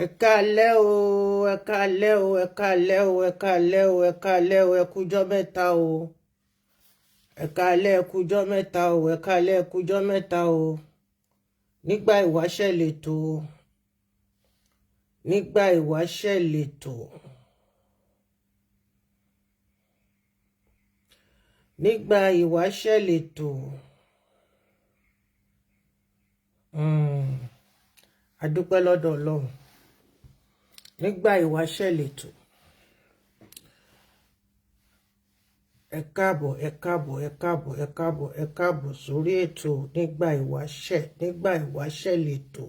Ẹ káalẹ́ o, ẹ káalẹ́ o, ẹ káalẹ́ o, ẹ káalẹ́ o, ẹ káalẹ́ o, ẹ kújọ́ mẹ́ta o. Ẹ káalẹ́, ẹ kújọ́ mẹ́ta o, ẹ káalẹ́, ẹ kújọ́ mẹ́ta o. Nígbà ìwáṣẹ̀ lètò, nígbà ìwáṣẹ̀ lètò, nígbà ìwáṣẹ̀ lètò. A dúpẹ́ lọ́dọ̀ Ọlọ́run. Nígbà ìwáṣẹ̀ lètò. Ẹ káàbọ̀, ẹ káàbọ̀, ẹ káàbọ̀, ẹ káàbọ̀, ẹ káàbọ̀ sórí ètò nígbà ìwáṣẹ̀, nígbà ìwáṣẹ̀ lètò.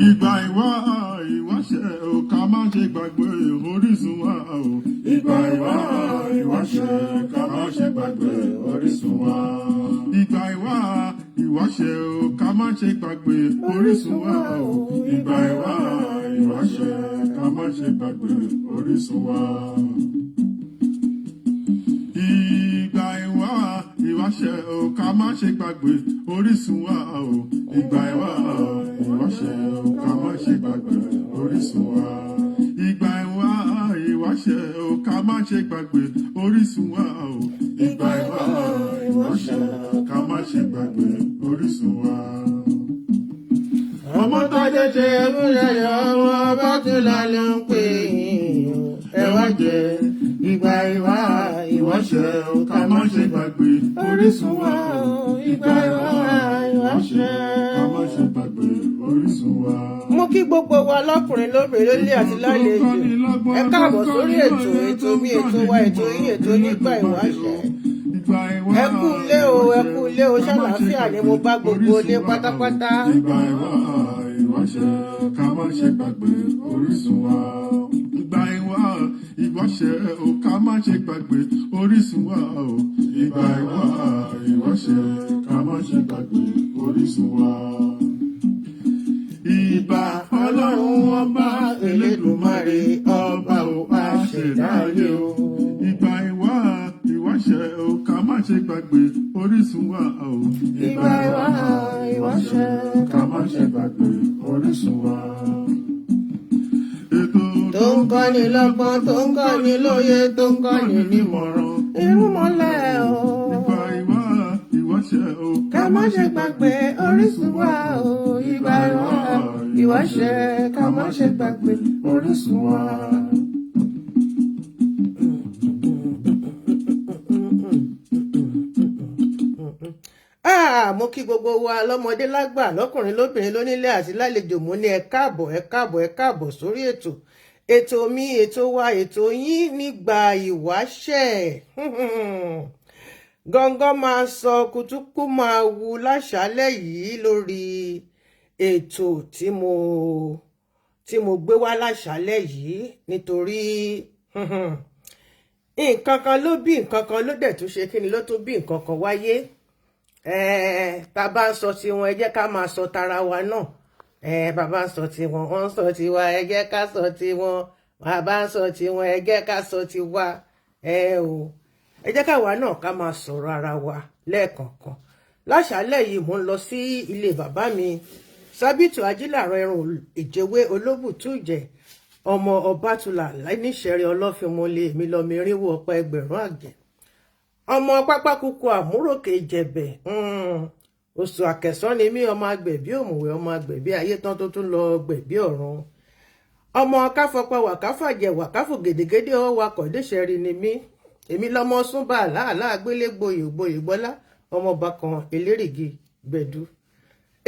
Ìgbà ìwá ìwáṣẹ̀ ò ká má ṣe gbàgbé orísun wa o. Ìgbà ìwá ìwáṣẹ̀ ká má ṣe gbàgbé orísun wa. Ìgbà ìwá ìwáṣẹ̀ ò ká má ṣe gbàgbé orísun wa o. Ìgbà ìwá ìwáṣẹ̀ ká má ṣe gbàgbé orísun wa. Ìgbà ìwá ìwáṣẹ̀ ò ká má ṣe gbàgbé orísun wa o. Ìgbà ìwá ìwáṣẹ̀ ò ká má ṣe gbàgbé orísun wa. Ìgbà ìwá ìwáṣẹ̀ ò ká má ṣe gbàgbé orísun wa o. Ìgbà ìwá ìwáṣẹ̀ ká má ṣe gbàgbé orísun wa. Ọmọ tájẹ́ ṣe múlẹ̀ ọmọ Bátúlá ló ń pè yín o. Ẹ wá jẹ ìgbà ìwá ìwáṣẹ̀ ò ká má ṣe gbàgbé orísun wa o. Ìgbà ìwá ìwáṣẹ̀ ká má ṣe gbàgbé orísun wa. Mo kí gbogbo wa lọ́kùnrin lóbìnrin lólé àti lálejò. Ẹ káàbọ̀ sórí ètò, ètò mi, ètò wa, ètò yín, ètò nígbà ìwáṣẹ̀. Ẹ kú ilé o, ẹ kú ilé o, ṣàlàáfíà ni mo bá gbogbo ilé pátápátá. Ìgbà ìwá ìwáṣẹ̀ ká má ṣe gbàgbé orísun wa. Ìgbà ìwá ìwáṣẹ̀ ò ká má ṣe gbàgbé orísun wa o. Ìgbà ìwá ìwáṣẹ̀ ká má ṣe gbàgbé orísun wa. Ìbà Ọlọ́run ọba Elédùmarè ọba ò aṣẹ̀dá ayé o. Ìgbà ìwá ìwáṣẹ̀ ò ká má ṣe gbàgbé orísun wa o. Ìgbà ìwá ìwáṣẹ̀ ká má ṣe gbàgbé orísun wa. Ètò tó ń kọ́ni lọ́gbọ́n, tó ń kọ́ni lóye, tó ń kọ́ni nímọ̀ràn. Irúnmọlẹ̀ o. Ìgbà ìwá ìwáṣẹ̀ ò Ká má ṣe gbàgbé orísun wa o. Ìgbà ìwá ìwáṣẹ̀ ká má ṣe gbàgbé orísun wa. Ah, mo kí gbogbo wa lọ́mọdé lágbà lọ́kùnrin lóbìnrin lónílé àti lálejò. Mo ní ẹ káàbọ̀, ẹ káàbọ̀, ẹ káàbọ̀ sórí ètò, ètò mi, ètò wa, ètò yín nígbà ìwáṣẹ̀. Gọ́ngọ́ máa sọ kùtùkù máa wu láṣálẹ́ yìí lórí ètò tí mo gbé wá láṣálẹ́ yìí, nítorí nǹkan kan ló bí nǹkan kan, ló dẹ̀ tún ṣe kí ni ló tún bí nǹkan kan wáyé. Tá a bá ń sọ tiwọn, ẹ jẹ́ ká máa sọ tara wa náà. Bàbá ń sọ tiwọn, wọ́n ń sọ tiwa, ẹ jẹ́ ká sọ tiwọn. Bàbá ń sọ tiwọn, ẹ jẹ́ ká sọ tiwa. O, ẹ jẹ́ káwa náà ká máa sọ̀rọ̀ ara wa lẹ́ẹ̀kọ̀ọ̀kan. Láṣálẹ́ yìí, mò ń lọ sí ilé bàbá mi Sábìtù Ajílàrọ̀ ẹrùn ìjẹwé olóbùtújẹ ọmọ Ọbátúlà níṣẹ̀rẹ̀ ọlọ́fínmọ́lẹ̀ èmi lọ́mọ irinwó ọ̀pá ẹgbẹ̀rún àgbẹ̀ ọmọ pápákúkú àmúròkè jẹ̀bẹ̀. Oṣù àkẹsán ni mí, ọmọ agbẹ̀bí òmùwẹ̀, ọmọ agbẹ̀bí ayé tán tó tún lọ gbẹ̀bí ọ̀run, ọmọ káfọpá wàkáfàjẹ wàkáfò gèdègèdè ọwọ́ wakọ̀ déṣẹ̀rí ni mí. Èmi lọmọ súnbà láàlá gbélégbòyè gboyè gbọ́lá ọmọọba kan elérìgì gbẹ̀dú.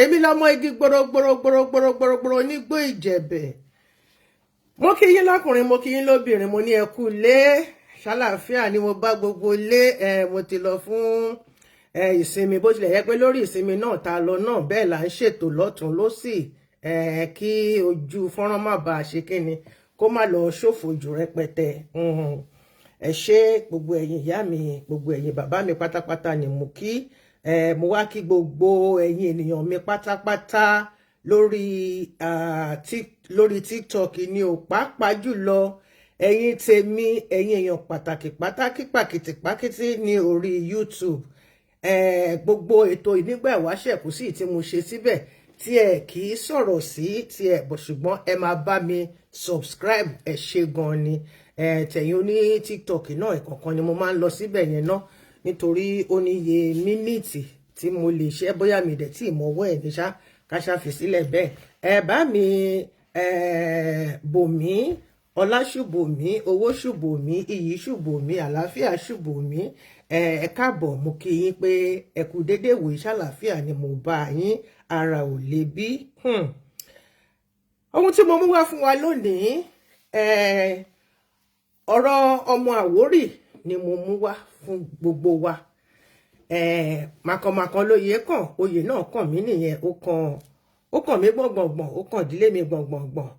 Èmi lọmọ igi gbòrògbòrògbòrògbòrògbòrò nígbó Ìjẹ̀bẹ̀. Mo kí yín lọ́kùnrin, mo kí yín lóbìnrin, mo ní ẹ kú lé, ṣàlàáfíà ni mo bá gbogbo lé. Ẹ mo ti lọ fún ẹ ìsinmi, bó tilẹ̀ yẹ pé lórí ìsinmi náà ta lọ náà bẹ́ẹ̀ là ń ṣètò lọ́tún lọ́sì, ẹ kí ojú fọ́nrán má bàa ṣe kíni kó má lọ ṣòfò jù rẹpẹtẹ. Ẹ ṣé gbogbo ẹ̀yin ìyá mi, gbogbo ẹ̀yin bàbá mi pátápátá ni mo kí. Ẹ mo wá kí gbogbo ẹ̀yin ènìyàn mi pátápátá lórí TikTok ni o, pàápàá jùlọ ẹ̀yin tèmi, ẹ̀yin èèyàn pàtàkì pàtàkì pàkìtì pàkìtì ní orí YouTube. Gbogbo ètò ìnígbà ìwáṣẹ̀, kò sí tí mo ṣe síbẹ̀ tí ẹ kì í sọ̀rọ̀ sí tí ẹ bọ̀, ṣùgbọ́n ẹ máa bá mi subscribe. Ẹ ṣe gan ni. Tẹ̀yin oní TikTok náà, ìkọ̀ọ̀kan ni mo máa ń lọ síbẹ̀ yẹn náà, nítorí ó níye minute tí mo lè ṣe, bóyá mi dẹ̀ tí ìmọ̀wọ́ ẹ̀ ní ṣá ká ṣàfi sílẹ̀ bẹ́ẹ̀. Ẹ bá mi bòmí, ọlá ṣùbòmí, owó ṣùbòmí, iyì ṣùbòmí, àlàáfíà ṣùbòmí. Ẹ káàbọ̀, mo kí yín pé ẹ kú déédéé wòye, ṣàlàáfíà ni mo bá yín, ara ò lè bí. Ohun tí mo mú wá fún wa lónìí, ọ̀rọ̀ ọmọ Àwórì ni mo mú wá fún gbogbo wa. Màkànmàkàn lóye kàn, oyè náà kàn mí nìyẹn, ó kàn mí gbọ̀ngbọ̀ngbọ̀n, ó kàn ìdílé mi gbọ̀ngbọ̀ngbọ̀n.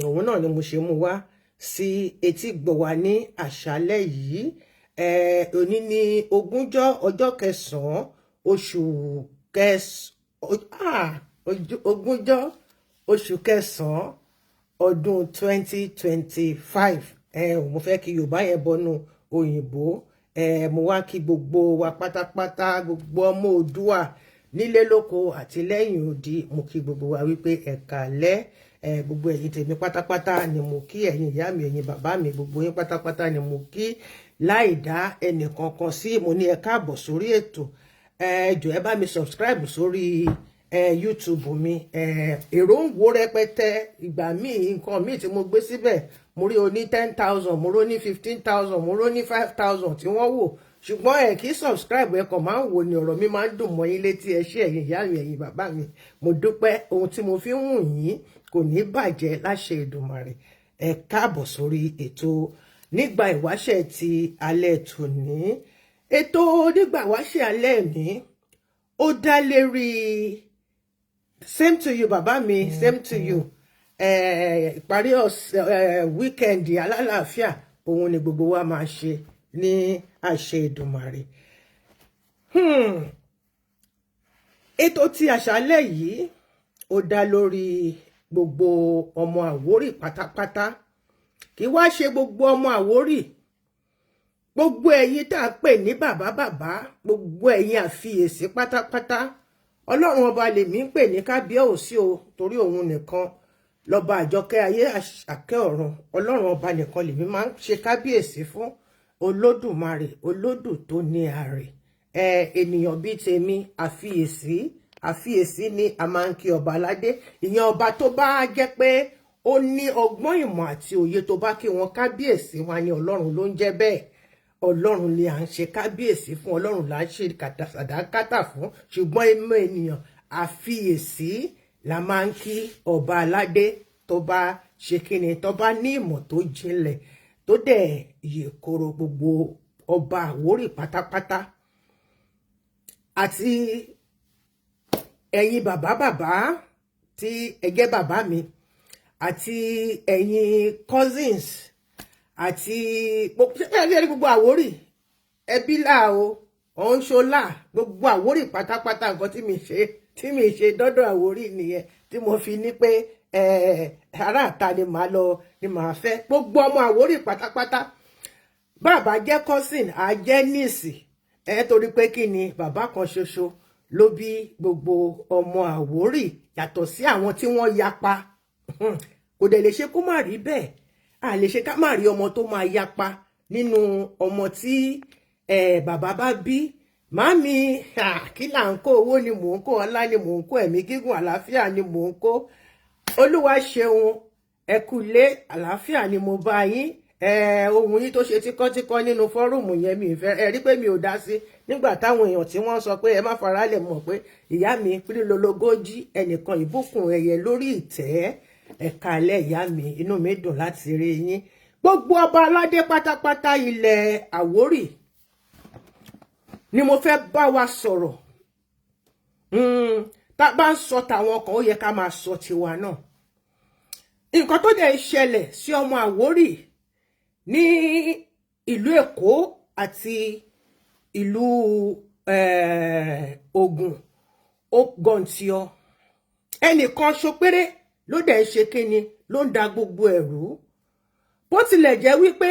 Òun náà ni mo ṣe mú wá sí etí gbọ̀ wá ní àṣálẹ́ yìí. Òní ní ogúnjọ́ ọjọ́ kẹsàn-án oṣù kẹsàn-án, ogúnjọ́ oṣù kẹsàn-án ọdún 2025. Mo fẹ́ kí Yorùbá yẹn bọnú òyìnbó. Mo wá kí gbogbo wa pátápátá, gbogbo ọmọ Oòduà nílé lóko àti lẹ́yìn odi. Mo kí gbogbo wa wípé ẹ káalẹ́. Gbogbo ẹ̀yin tèmi pátápátá ni mo kí, ẹ̀yin ìyá mi, ẹ̀yin bàbá mi, gbogbo yín pátápátá ni mo kí láì dá ẹnì kankan sí. Mo ní ẹ káàbọ̀ sórí ètò. Ẹ jọ̀ọ́, ẹ bá mi subscribe sórí YouTube mi. Èrò ń wo rẹpẹtẹ. Ìgbà míì, nǹkan míì tí mo gbé síbẹ̀, mo rí oní 10,000, mo rí oní 15,000, mo rí oní 5,000 tí wọ́n wò, ṣùgbọ́n ẹ kì í subscribe, ẹ kàn máa ń wò ní. Ọ̀rọ̀ mi máa ń dùn mọ́ yín létí. Ẹ ṣé, ẹ̀yin ìyá mi, ẹ̀yin bàbá mi, mo dúpẹ́. Ohun tí mo fi ń wù yín kò ní bàjẹ́ láṣẹ Èdùmàrè. Ẹ káàbọ̀ sórí ètò nígbà ìwáṣẹ̀ ti alẹ́ tòní. Ètò nígbà ìwáṣẹ̀ alẹ́ ní ó dá lérí. Same to you, bàbá mi, same to you. Ìparí ọ̀sẹ̀, weekend alálàáfíà, òun ni gbogbo wa máa ṣe ní àṣẹ Èdùmàrè. Ètò tí àṣálẹ́ yìí, ó dá lórí gbogbo ọmọ Àwórì pátápátá. Kì wá ṣe gbogbo ọmọ Àwórì, gbogbo ẹ̀yin tá a pè ní bàbá bàbá, gbogbo ẹ̀yin àfiyèsí pátápátá. Ọlọ́run ọba lèmi ń pè ní kábíyèsí o, torí òun nìkan lọ́ba àjọkẹ́ ayé, àkẹ́ ọ̀run. Ọlọ́run ọba nìkan lèmi máa ń ṣe kábíyèsí fún, Olódùmarè, olódù tó ní àrè. Ẹ ènìyàn bíi tèmi, àfiyèsí, àfiyèsí ni a máa ń kí ọba aládé. Ìyẹn ọba tó bá jẹ́ pé ó ní ọgbọ́n, ìmọ̀ àti òye, tó bá kí wọn kábíyèsí wọn ní Ọlọ́run ló ń jẹ́ bẹ́ẹ̀. Ọlọ́run ni à ń ṣe kábíyèsí fún, Ọlọ́run là ń ṣe sàdákátà fún. Ṣùgbọ́n ẹmọ ènìyàn, àfiyèsí la máa ń kí ọba aládé tó bá ṣe kíni, tó bá ní ìmọ̀ tó jinlẹ̀, tó dẹ̀ yè koro. Gbogbo ọba Àwórì pátápátá àti ẹ̀yin bàbá bàbá tí ẹ jẹ́ bàbá mi, àti ẹ̀yin cousins, àti gbogbo Àwórì, ẹbí là o, ọ̀nṣọ́là, gbogbo Àwórì pátápátá. Nǹkan tí mi ṣe dọ́dọ̀ Àwórì nìyẹn, tí mo fi ní pé aráàta ni màá lọ ni màá fẹ́. Gbogbo ọmọ Àwórì pátápátá, bàbá jẹ́ cousin, á jẹ́ niece ẹ, torí pé kí ni, bàbá kan ṣoṣo ló bí gbogbo ọmọ Àwórì, yàtọ̀ sí àwọn tí wọ́n yapa. Kò dẹ̀ lè ṣe kó má rí bẹ́ẹ̀, a lè ṣe ká má rí ọmọ tó máa yapa nínú ọmọ tí bàbá bá bí. Màmí, kí là ń kó? Owó ni mò ń kó, ọlá ni mò ń kó, ẹ̀mí gígùn, àlàáfíà ni mò ń kó. Olúwa ṣeun, ẹ kú lé, àlàáfíà ni mo bá yín. Ohun yín tó ṣe tíkọ́tíkọ́ nínú forum yẹn, mi ìfẹ́ ẹ rí pé mi ò dá sí nígbà táwọn èèyàn tí wọ́n sọ pé ẹ má faralẹ̀ mọ̀ pé ìyá mi pírílólogójì ẹnìkan ìbùkún ẹyẹ lórí ìtẹ́. Ẹ káalẹ́, ìyá mi, inú mi dùn láti rí yín. Gbogbo ọba aládé pátápátá ilẹ̀ Àwórì ni mo fẹ́ bá wa sọ̀rọ̀. Tá a bá ń sọ tàwọn kan, ó yẹ ká máa sọ tiwa náà. Nǹkan tó dẹ̀ ń ṣẹlẹ̀ sí ọmọ Àwórì ní ìlú Èkó àti ìlú Ògùn, ó gọ̀ǹtìọ. Ẹnìkan ṣo péré ló dẹ̀ ń ṣe kíni, ló ń da gbogbo ẹ̀rú. Bó tilẹ̀ jẹ́ wípé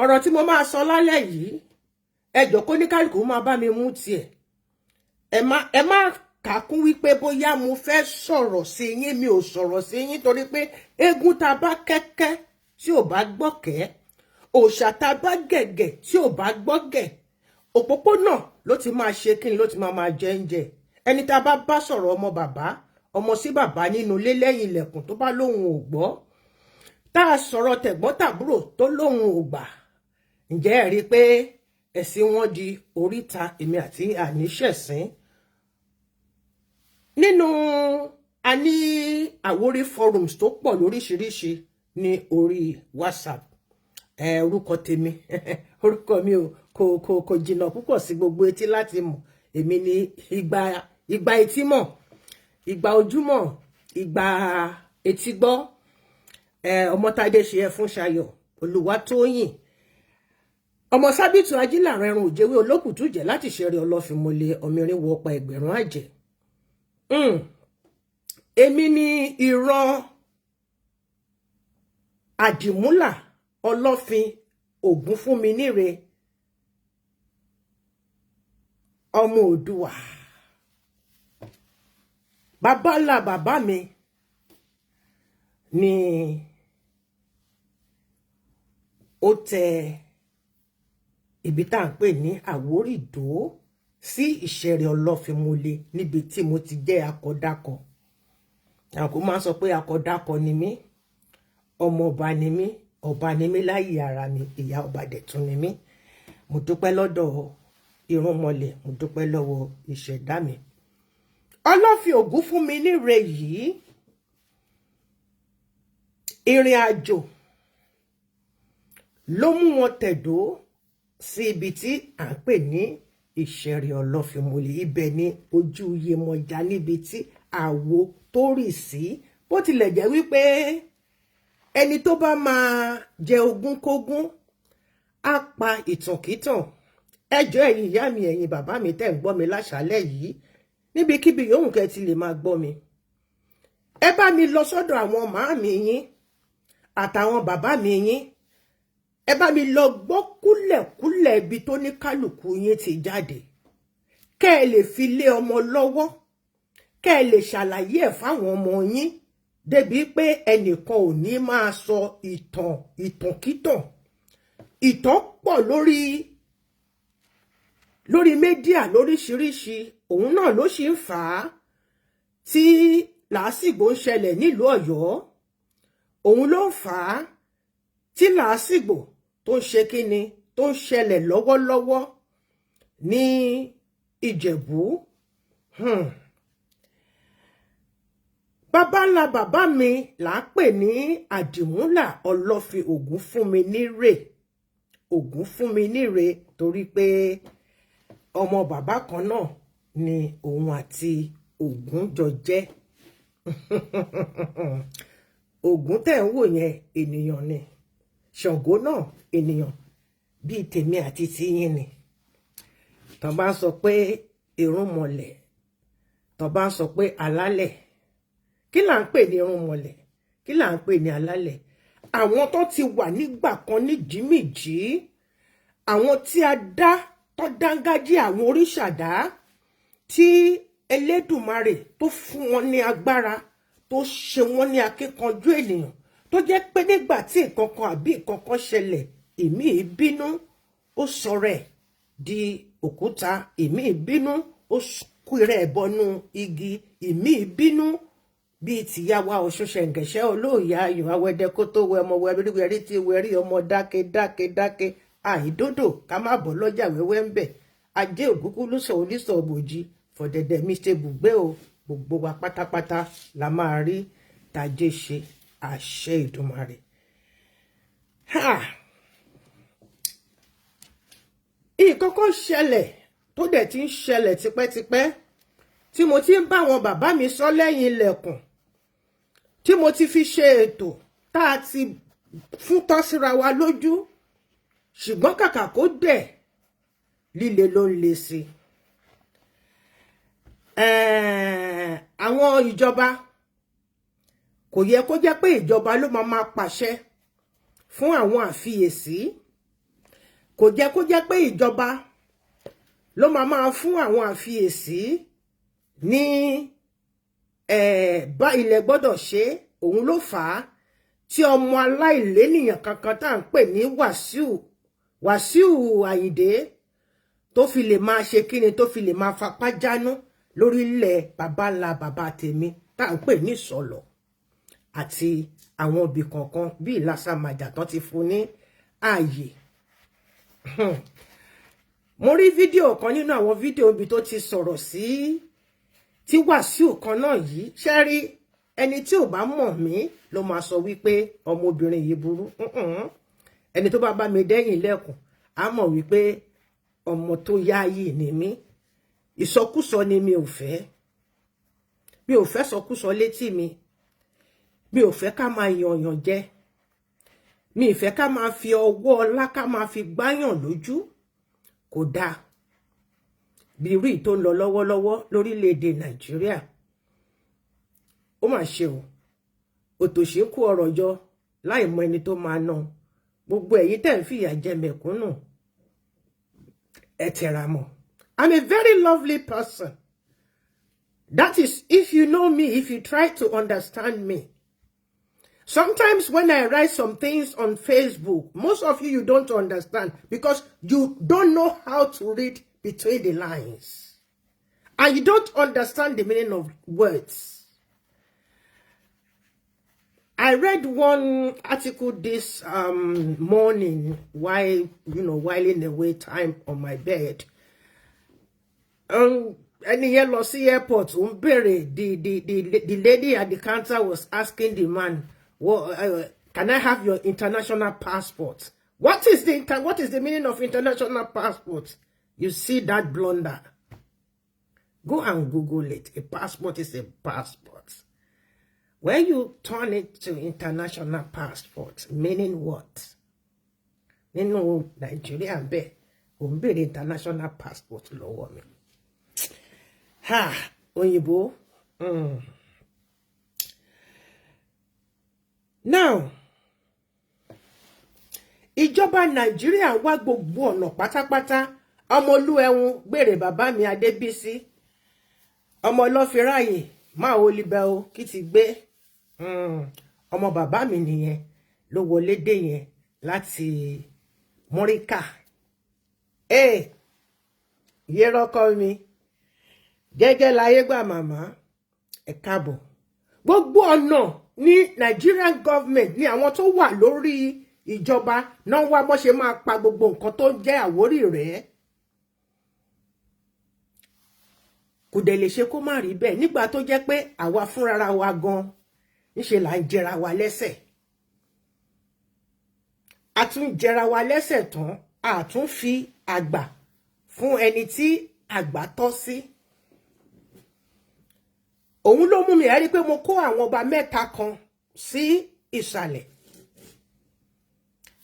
Ọ̀rọ̀ tí mo máa sọ lálẹ́ yìí, ẹ jọ̀ọ́, kó ní kálukú máa bá mi mú tiẹ̀. Ẹ má kàkún wípé bóyá mo fẹ́ sọ̀rọ̀ sí yín. Mi ò sọ̀rọ̀ sí yín, torí pé eégún tá a bá kẹ́kẹ́ tí ò bá gbọ́kẹ́, òòṣà tá a bá gẹ̀gẹ̀ tí ò bá gbọ́gẹ̀, òpópónà ló ti máa ṣe kí ni, ló ti máa jẹ oúnjẹ. Ẹni tá a bá bá sọ̀rọ̀, ọmọ bàbá, ọmọ sí bàbá nínú ilé lẹ́yìn ilẹ̀kùn, tó bá lóhun ò gbọ́, tá a sọ̀rọ̀ tẹ̀gbọ́n tàbúrò tó lóhun ò gbà, ǹjẹ́ ẹ rí i pé ẹ̀sìn wọn di oríta? Èmi àti àníṣẹ̀sìn nínú a ní Àwórí forums tó pọ̀ lóríṣiríṣi ní orí WhatsApp. Ẹ orúkọ tèmi, orúkọ mi ò kò jìnnà púpọ̀ sí gbogbo etí láti mọ̀. Èmi ní igba igba etí mọ̀, igba ojúmọ̀, igba etí gbọ́. Ẹ Ọmọtádé ṣe ẹ fún Ṣayọ̀ Olúwatóyìn, ọmọ Sábìtù Ajílàrán, ẹrun òjèwé olókùtù jẹ láti ṣeré ọlọ́fìnmọ́lẹ̀ ọmọrin wọ ọ̀pá ẹgbẹ̀rún àjẹ́. Èmi ní ìran Àdìmúlà Ọlọ́fin Ògún fún mi níre, ọmọ Oòduà. Bàbá ńlá bàbá mi ni ó tẹ ibi tá à ń pè ní Àwórìdó sí Ìṣẹ̀rẹ̀ Ọlọ́fínmọ́lẹ̀, níbi tí mo ti jẹ́ akọ̀dákọ. Àwọn kò máa ń sọ pé akọ̀dákọ ni mí, ọmọ ọba ni mí, ọba ni mí láyé ara mi, ìyá ọba dẹ̀ tún ni mí. Mo dúpẹ́ lọ́dọ̀ irúnmọlẹ̀, mo dúpẹ́ lọ́wọ́ ìṣẹ̀dá mi. Ọlọ́fin Ògún fún mi níre yìí, ìrìn àjò ló mú wọn tẹ̀dó sí ibi tí à ń pè ní Ìṣẹ̀rẹ̀ Ọlọ́fínmọ́lẹ̀. Ibẹ̀ ní ojú Yemọja, níbi tí àwo tó rì sí. Bó tilẹ̀ jẹ́ wípé ẹni tó bá máa jẹ ogún kógún á pa ìtànkítàn. Ẹjọ́, ẹ̀yin ìyá mi, ẹ̀yin bàbá mi tẹ́ ń gbọ́ mi láṣálẹ́ yìí, níbikíbi yòówù kẹ́ ti lè máa gbọ́ mi, ẹ bá mi lọ sọ́dọ̀ àwọn màámi yín àtàwọn bàbá mi yín, ẹ bá mi lọ gbọ́ kúlẹ̀kúlẹ̀ ibi tó ní kálukú yín ti jáde, kẹ́ ẹ lè fi lé ọmọ lọ́wọ́, kẹ́ ẹ lè ṣàlàyé ẹ̀ fáwọn ọmọ yín, débi pé ẹnìkan ò ní máa sọ ìtàn ìtànkítàn. Ìtàn pọ̀ lórí media lóríṣiríṣi. Òun náà ló sì ń fà á tí làásìgbò ń ṣẹlẹ̀ nílùú Ọ̀yọ́. Òun ló ń fà á tí làásìgbò tó ń ṣe kíni, tó ń ṣẹlẹ̀ lọ́wọ́lọ́wọ́ ní Ìjẹ̀bú. Bàbá ńlá bàbá mi là ń pè ní Àdìmúlà Ọlọ́fin Ògún fún mi nírè, Ògún fún mi níre, torí pé ọmọ bàbá kan náà ni òun àti Ògún jọ jẹ́. Ògún tẹ̀ ń wò yẹn, ènìyàn ni. Ṣàngó náà, ènìyàn bíi tèmi àti tiyín ni. Tọ́ bá ń sọ pé irúnmọlẹ̀, tọ́ bá ń sọ pé alálẹ̀, kí là ń pè ní irúnmọlẹ̀? Kí là ń pè ní alálẹ̀? Àwọn tó ti wà nígbà kan ní jìmìjì, àwọn tí a dá tó dángájí, àwọn oríṣàdá tí Elédùmarè tó fún wọn ní agbára, tó ṣe wọn ní akíkanjú ènìyàn, tó jẹ́ pé nígbà tí nǹkan kan àbí nǹkan kan ṣẹlẹ̀, ìmí ìbínú, ó sọ̀rọ̀ ẹ̀ di òkúta, ìmí ìbínú, ó kú rẹ̀ bọnú igi, ìmí ìbínú bíi tìyàwó Ọ̀ṣun ṣẹ̀ǹgẹ̀ṣẹ̀ olóòyà ayò awẹ́dẹ kó tó wẹ ọmọ wẹrí tí wẹrí ọmọ dáké dáké dáké, àìdódò ká má bọ̀ lọ́jà wẹ́wẹ́ ń bẹ̀, ajé ògúngún lùsọ̀ onísọ̀ bòjì fọ̀dẹ̀dẹ̀ mi ṣe bùgbé o. Gbogbo wa pátápátá la máa rí tàjé ṣe, àṣẹ Ìdùmarè. Nǹkan kan ṣẹlẹ̀ tó dẹ̀ ti ń ṣẹlẹ̀ tipẹ́tipẹ́, tí mo ti ń bá àwọn bàbá mi sọ lẹ́yìn ilẹ̀kùn, tí mo ti fi ṣe ètò tá a ti fún tọ́ síra wa lójú, ṣùgbọ́n kàkà kó dẹ̀ líle ló ń le sí. Àwọn ìjọba, kò yẹ kó jẹ́ pé ìjọba ló máa máa pàṣẹ fún àwọn àfiyèsí. Kò jẹ́ kó jẹ́ pé ìjọba ló máa máa fún àwọn àfiyèsí ní bá ilẹ̀ gbọ́dọ̀ ṣe. Òun ló fà á tí ọmọ aláìlénìyàn kankan tá à ń pè ní Wàsíù, Wàsíù Àyìndé, tó fi lè máa ṣe kíni, tó fi lè máa fapá jánú lórílẹ̀ bàbá ńlá bàbá tèmi tá à ń pè ní Ìsọlọ̀ àti àwọn ibì kọ̀ọ̀kan bíi Ìlàsàmàjà tán ti fún ní ààyè. Mo rí fídíò kan nínú àwọn fídíò ibi tó ti sọ̀rọ̀ sí tí Wàsíù kan náà yìí. Ṣe rí, ẹni tí ò bá mọ̀ mí ló máa sọ wípé ọmọbìnrin yìí burú. Ẹni tó bá bá mi dẹ́yìn lẹ́kùn á mọ̀ wípé ọmọ tó yáàyè ni mí. Ìsọkúsọ ni mi ò fẹ́. Mi ò fẹ́ sọkúsọ létí mi. Mi ò fẹ́ ká máa yànyàn jẹ. Mi ì fẹ́ ká máa fi ọwọ́ ọlá ká máa fi gbáyàn lójú. Kò dáa bí irú tó ń lọ lọ́wọ́lọ́wọ́ lórílẹ̀‐èdè Nàìjíríà. Ó mà ṣe o, òtòṣì kó ọrọ̀ jọ láì mọ ẹni tó máa ná. Gbogbo ẹ̀yin tẹ́ ń fìyà jẹ mẹ̀kúnnù, ẹ tẹra mọ́. I'm a very lovely person. That is if you know me, if you try to understand me. Sometimes when I write some things on Facebook, most of you, you don't understand because you don't know how to read between the lines. And you don't understand the meaning of words. I read one article this morning while, whiling away time on my bed. Ẹni yẹn lọ sí airport, ó ń béèrè, the lady at the counter was asking the man, "Well, can I have your international passport?" What is the meaning of international passport? You see that blunder. Go and Google it. A passport is a passport. When you turn it to international passport, meaning what? Nínú Nàìjíríà bẹ́ẹ̀, ò ń béèrè international passport lọ́wọ́ mi. Ha, òyìnbó. Now, ìjọba Nàìjíríà wá gbogbo ọ̀nà pátápátá. Ọmọlúẹ̀hún gbèrè bàbá mi Adébísí, ọmọ ọlọ́fẹ́ráyè máa wo libẹ̀ o kí ti gbé ọmọ bàbá mi nìyẹn ló wọlé dé yẹn láti Mọ́ríkà. Ee, yérọ́kọ́ mi gẹ́gẹ́ láyé gbà. Màmá, ẹ káàbọ̀. Gbogbo ọ̀nà ní Nigerian government ní àwọn tó wà lórí ìjọba náà wá bó ṣe máa pa gbogbo nǹkan tó jẹ́ Àwórì rẹ̀. Kò dẹ̀ lè ṣe kó má rí bẹ́ẹ̀ nígbà tó jẹ́ pé àwa fúnra wa gan ńṣe là ń jẹra wa lẹ́sẹ̀. A tún jẹra wa lẹ́sẹ̀ tán, a tún fi àgbà fún ẹni tí àgbà tọ́ sí. Òun ló mú mi rí pé mo kó àwọn ọba mẹ́ta kan sí ìsàlẹ̀.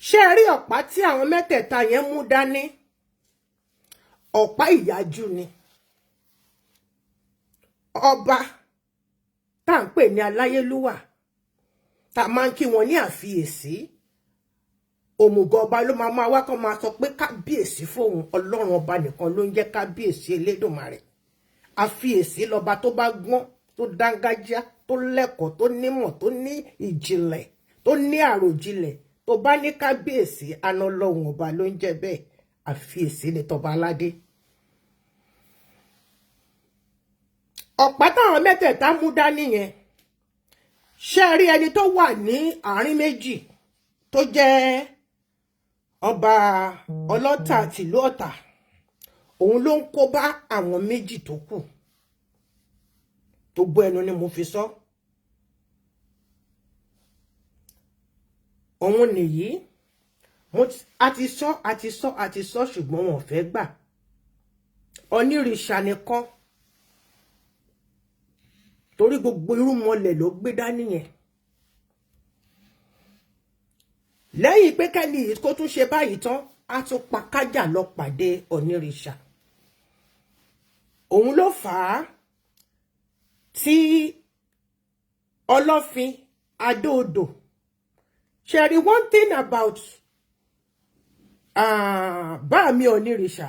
Ṣé ẹ rí ọ̀pá tí àwọn mẹ́tẹ̀ẹ̀ta yẹn mú dání? Ọ̀pá ìyájú ni. Ọba tá à ń pè ní aláyélúwà, tá a máa ń kí wọn ní àfiyèsí, òmùgọ̀ ọba ló máa máa wá kán máa sọ pé kábíyèsí fóun. Ọlọ́run ọba nìkan ló ń jẹ́ kábíyèsí Elédùmarè. Àfiyèsí lọba tó bá gbọ́n, tó dángájá, tó lẹ́kọ̀ọ́, tó nímọ̀, tó ní ìjìnlẹ̀, tó ní àròjinlẹ̀. Tó bá ní kábíyèsí, àná Ọlọ́run ọba ló ń jẹ́ bẹ́ẹ̀. Àfiyèsí ni tọba aládé. Ọ̀pá táwọn mẹ́tẹ̀ẹ̀ta mú dání yẹn, ṣé rí ẹni tó wà ní àárín méjì tó jẹ́ ọba Ọlọ́tà tìlú Ọ̀tà, òun ló ń kó bá àwọn méjì tó kù. Gbogbo ẹnu ni mo fi sọ. Òun nìyí, a ti sọ, a ti sọ, a ti sọ, ṣùgbọ́n wọn ò fẹ́ gbà. Onírìṣà nìkan, torí gbogbo irúnmọlẹ̀ ló gbé dání yẹn. Lẹ́yìn pé kẹ́ni yìí kó tún ṣe báyìí tán, á tún pa kájà lọ pàdé onírìṣà. Òun ló fà á tí Ọlọ́fin Adó-Odò. Ṣe one thing about Bá mi Onírìṣà,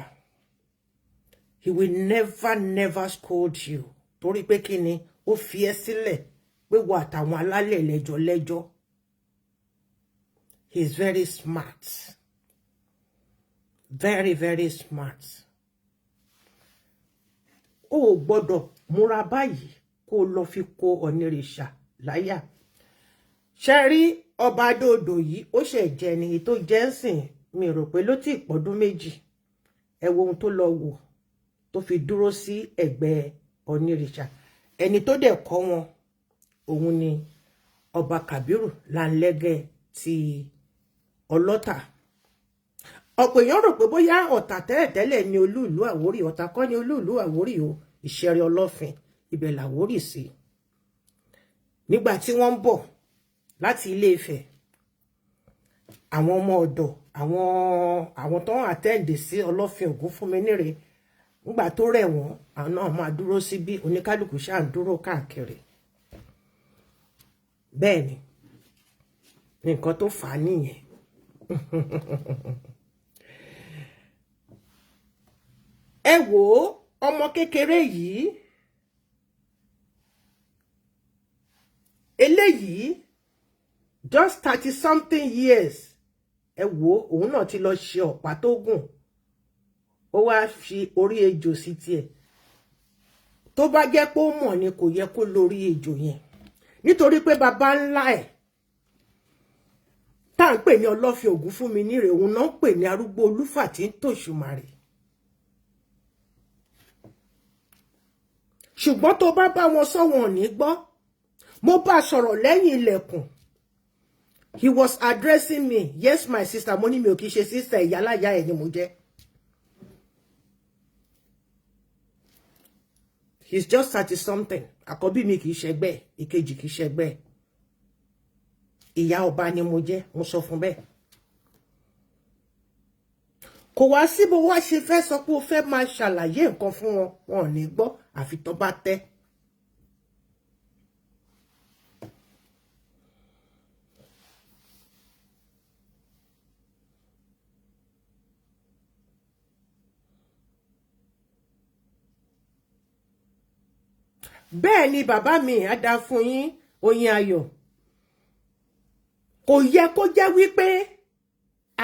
he will never, never scold you, torí pé kí ni? Ó fi ẹ́ sílẹ̀ pé wà àtàwọn alálẹ̀ lẹ́jọ́ lẹ́jọ́. He is very smart, very, very smart. Ó ò gbọ́dọ̀ múra báyìí kó lọ fi kó Onírìṣà láyà. Ṣe rí ọba Adó-Odò yìí, ó ṣe jẹ ni tó jẹ́ ń sìn, mi rò pé ló tí pọ́dún 2. Ẹ wo ohun tó lọ wò tó fi dúró sí ẹ̀gbẹ́ Onírìṣà. Ẹni tó dẹ̀ kọ́ wọn, òun ni Ọba Kàbírù Lanlẹ́gẹ́ ti Ọlọ́tà. Ọ̀pọ̀ èèyàn rò pé bóyá Ọ̀tà tẹ́lẹ̀tẹ́lẹ̀ ni olú ìlú Àwórì. Ọ̀tà kọ́ ni olú ìlú Àwórì o. Ìṣẹ̀rẹ̀ Ọlọ́fin, ibẹ̀ làwórì sí. Nígbà tí wọ́n ń bọ̀ láti Ilé Ifẹ̀, àwọn ọmọ ọ̀dọ̀, àwọn tó ń attend sí Ọlọ́fin Ògúnfúnminíre, nígbà tó rẹ̀ wọ́n, àwọn náà máa dúró síbí. Oníkálukú ṣáà ń dúró káàkiri. Bẹ́ẹ̀ ni nǹkan tó fà á nìyẹn. Ẹ wò ó, ọmọ kékeré yìí, eléyìí just 30 something years. Ẹ wò ó, òun náà ti lọ ṣe ọ̀pá tó gùn, ó wá fi orí ejò sí tiẹ̀. Tó bá jẹ́ pé ó mọ̀ ni, kò yẹ kó lórí ejò yẹn, nítorí pé baba ńlá ẹ̀ tá à ń pè ní Ọlọ́fin Ògúnfúnminírè, òun náà ń pè ní arúgbó olúfà tí ń tòṣùmàrè. Ṣùgbọ́n tó bá bá wọn sọ, wọn ò ní gbọ́. Mo bá sọ̀rọ̀ lẹ́yìn ilẹ̀kùn. He was addressing me, "Yes, my sister." Mo ní mi ò kì í ṣe sister, ìyáláyà ẹ̀ ni mo jẹ́. He's just 30 something. Àkọ́bí mi kì í ṣẹgbẹ́, ìkejì kì í ṣẹgbẹ́. Ìyá ọba ni mo jẹ́, mo sọ fún bẹ́ẹ̀. Kò wá sí bó wá ṣe fẹ́ sọ pé ó fẹ́ máa ṣàlàyé nǹkan fún wọn, wọn ò ní gbọ́ àfi tó bá tẹ́. Bẹ́ẹ̀ ni bàbá mi á dá fún yín, oyin ayọ̀. Kò yẹ kó jẹ́ wípé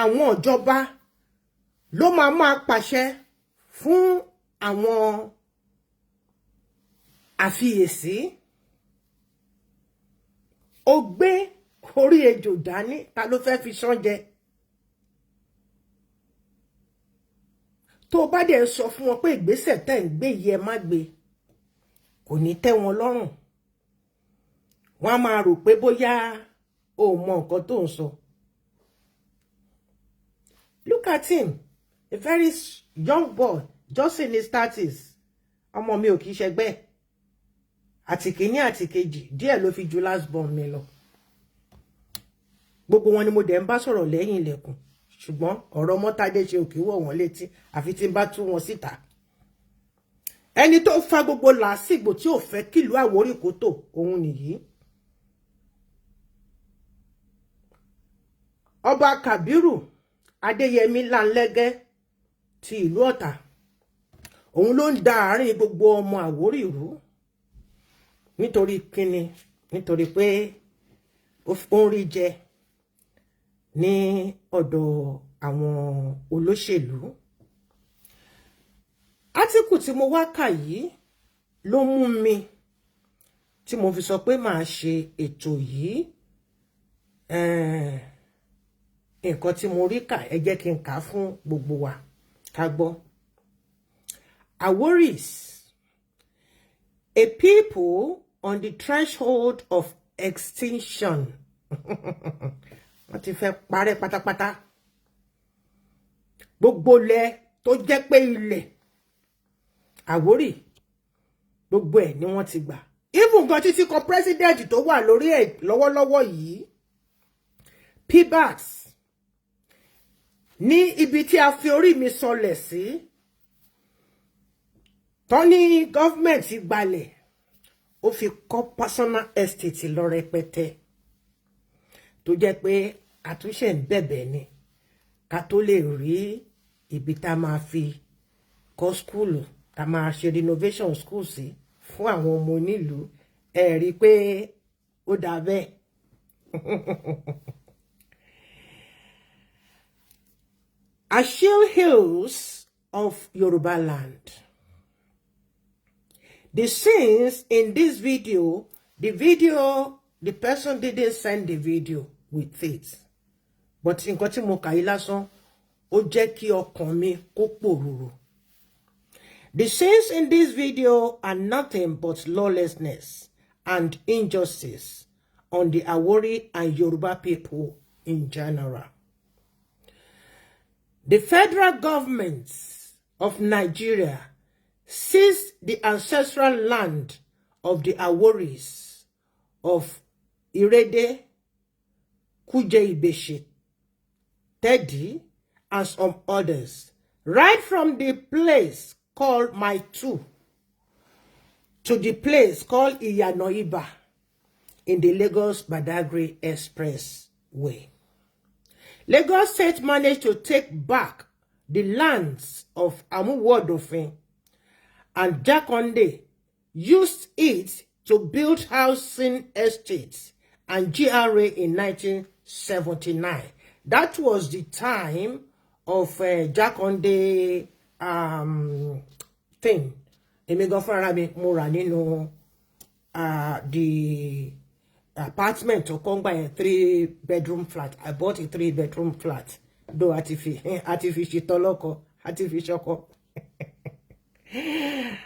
àwọn ìjọba ló máa máa pàṣẹ fún àwọn àfiyèsí. Ó gbé orí ejò dání, ta ló fẹ́ fi ṣán jẹ? Tó bá dẹ̀ sọ fún wọn pé ìgbésẹ̀ tẹ́ ń gbé yìí, ẹ má gbé, kò ní tẹ́ wọn lọ́rùn. Wọ́n á máa rò pé bóyá o mọ nǹkan tó ń sọ. Look at him, a very young boy, just in his 30s. Ọmọ mi ò kì í ṣẹgbẹ́, àti kìíní àti kejì, díẹ̀ ló fi ju last born mi lọ. Gbogbo wọn ni mo dẹ̀ ń bá sọ̀rọ̀ lẹ́yìn ilẹ̀kùn, ṣùgbọ́n ọ̀rọ̀ mọ́tádé ṣe òkè wọ̀ wọ́n létí àfi tí n bá tú wọn síta. Ẹni tó fa gbogbo làásìgbò tí ò fẹ́ kílùú Àwórì kó tò, òun nìyí. Ọba Kàbírù Adéyẹmí Lanlẹ́gẹ́ ti ìlú Ọ̀tà, òun ló ń da àárín gbogbo ọmọ Àwórì rú. Nítorí kíni? Nítorí pé ó ń rí jẹ ní ọ̀dọ̀ àwọn olóṣèlú. Átíkù tí mo wá kà yìí ló mú mi tí mo fi sọ pé màá ṣe ètò yìí. Nǹkan tí mo rí kà, ẹ jẹ́ kí n kà á fún gbogbo wa ká gbọ́. Aworis, a people on the threshold of extinction. Wọ́n ti fẹ́ parẹ́ pátápátá. Gbogbo ilẹ̀ tó jẹ́ pé ilẹ̀ Àwórì, gbogbo ẹ̀ ni wọ́n ti gbà. Even gan títí kan president tó wà lórí ẹ̀ lọ́wọ́lọ́wọ́ yìí, PBAX, ní ibi tí a fi orí mi sọlẹ̀ sí, tọ́ ní gọ́fìmẹ̀ntì gbalẹ̀, ó fi kọ́ personal estate lọ rẹpẹtẹ, tó jẹ́ pé àtúnṣe ń bẹ̀bẹ̀ ni. Ká tó lè rí ibi tá máa fi kọ́ school, tá máa ṣe renovation school sí fún àwọn ọmọ onílùú. Ẹ rí i pé ó dà bẹ́ẹ̀. Ashil Hills of Yoruba land. The scenes in this video, the person didn't send the video with it. But nǹkan tí mo kà yí lásán, ó jẹ́ kí ọkàn mi kó pòrúurú. The scenes in this video are nothing but lawlessness and injustice on the Awori and Yoruba people in general. The federal government of Nigeria seized the ancestral land of the Aworis of Irede, Kuje Ibeshe, Teddy, and some others, right from the place called Mile 2 to the place called Iyanoiba in the Lagos Badagry Expressway. Lagos State managed to take back the lands of Amuwo and Jakande used it to build housing estates and GRA in 1979. That was the time of Jakande thing. Èmi gan fúnra mi mo rà nínú the apartment tó kọ́ ń gbà yẹn, 3 bedroom flat. I bought a 3 bedroom flat, though àti fi ṣe tọlọ́kọ, àti fi ṣọkọ,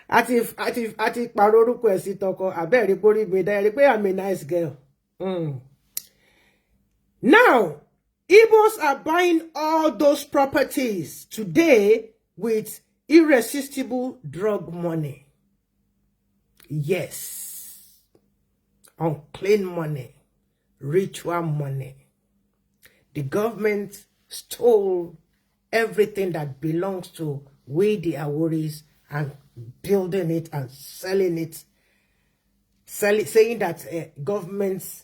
àti pàrọ̀ orúkọ ẹ̀ sí tọkọ. Àbẹ́ẹ̀rí pórí mi dá ẹ rí pé I'm a nice girl. Now, Igbos are buying all those properties today with irresistible drug money. Yes. Unclean money, ritual money. The government stole everything that belongs to we, the Aworis, and building it and selling it, saying that governments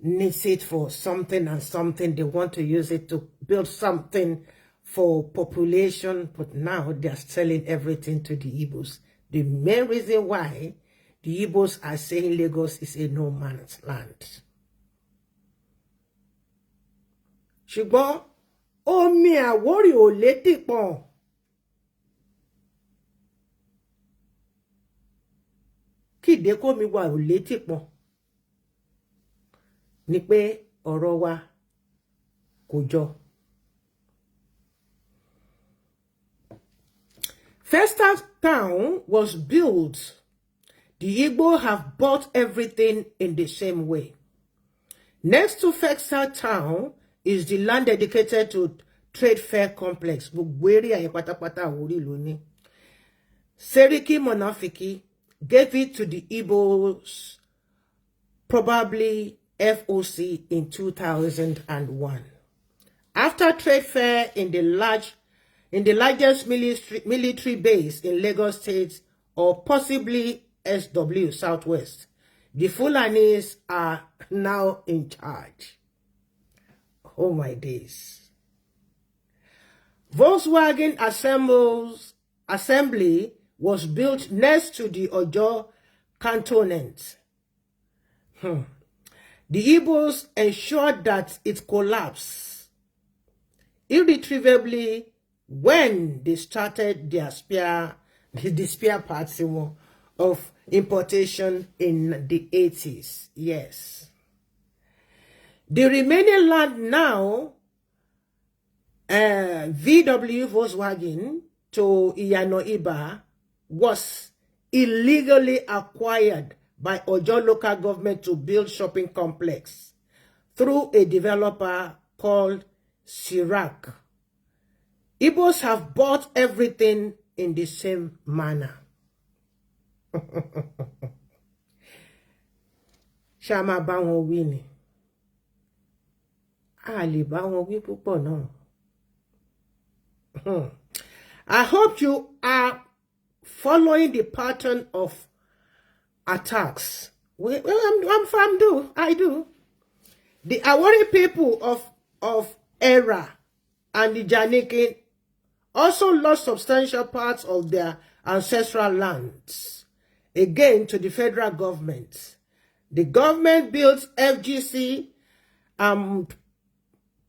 needs it for something and something. They want to use it to build something for population, but now they're selling everything to the Igbos. The main reason why the Igbos are saying Lagos is a no man's land. Ṣùgbọ́n omi Àwórì ò létí pọ̀n. Kíde kómi wà ò létí pọ̀n ni pé ọ̀rọ̀ wa kò jọ. Festac Town was built. The Igbo have bought everything in the same way. Next to Festac Town is the land dedicated to Trade Fair Complex. Gbogbo area yẹn pátápátá Àwórì ló ní. Seriki Monafiki gave it to the Igbos, probably FOC, in 2001. After trade fair in the largest military base in Lagos State, or possibly SW Southwest, the Fulanis are now in charge. Oh my days. Volkswagen assembly was built next to the Ojo cantonment. The Igbos ensured that it collapsed irretrievably when they started their spare the spare parts of importation in the 80s. Yes. The remaining land now, VW Volkswagen to Iyano Iba, was illegally acquired by Ojo local government to build shopping complex through a developer called Sirac. Igbos have bought everything in the same manner. Ṣá máa bá wọn wí ni? A lè bá wọn wí púpọ̀ náà. I hope you are following the pattern of attacks. Well, I'm do I do. The Awori people of era and Ijanikin also lost substantial parts of their ancestral lands, again to the federal government. The government built FGC and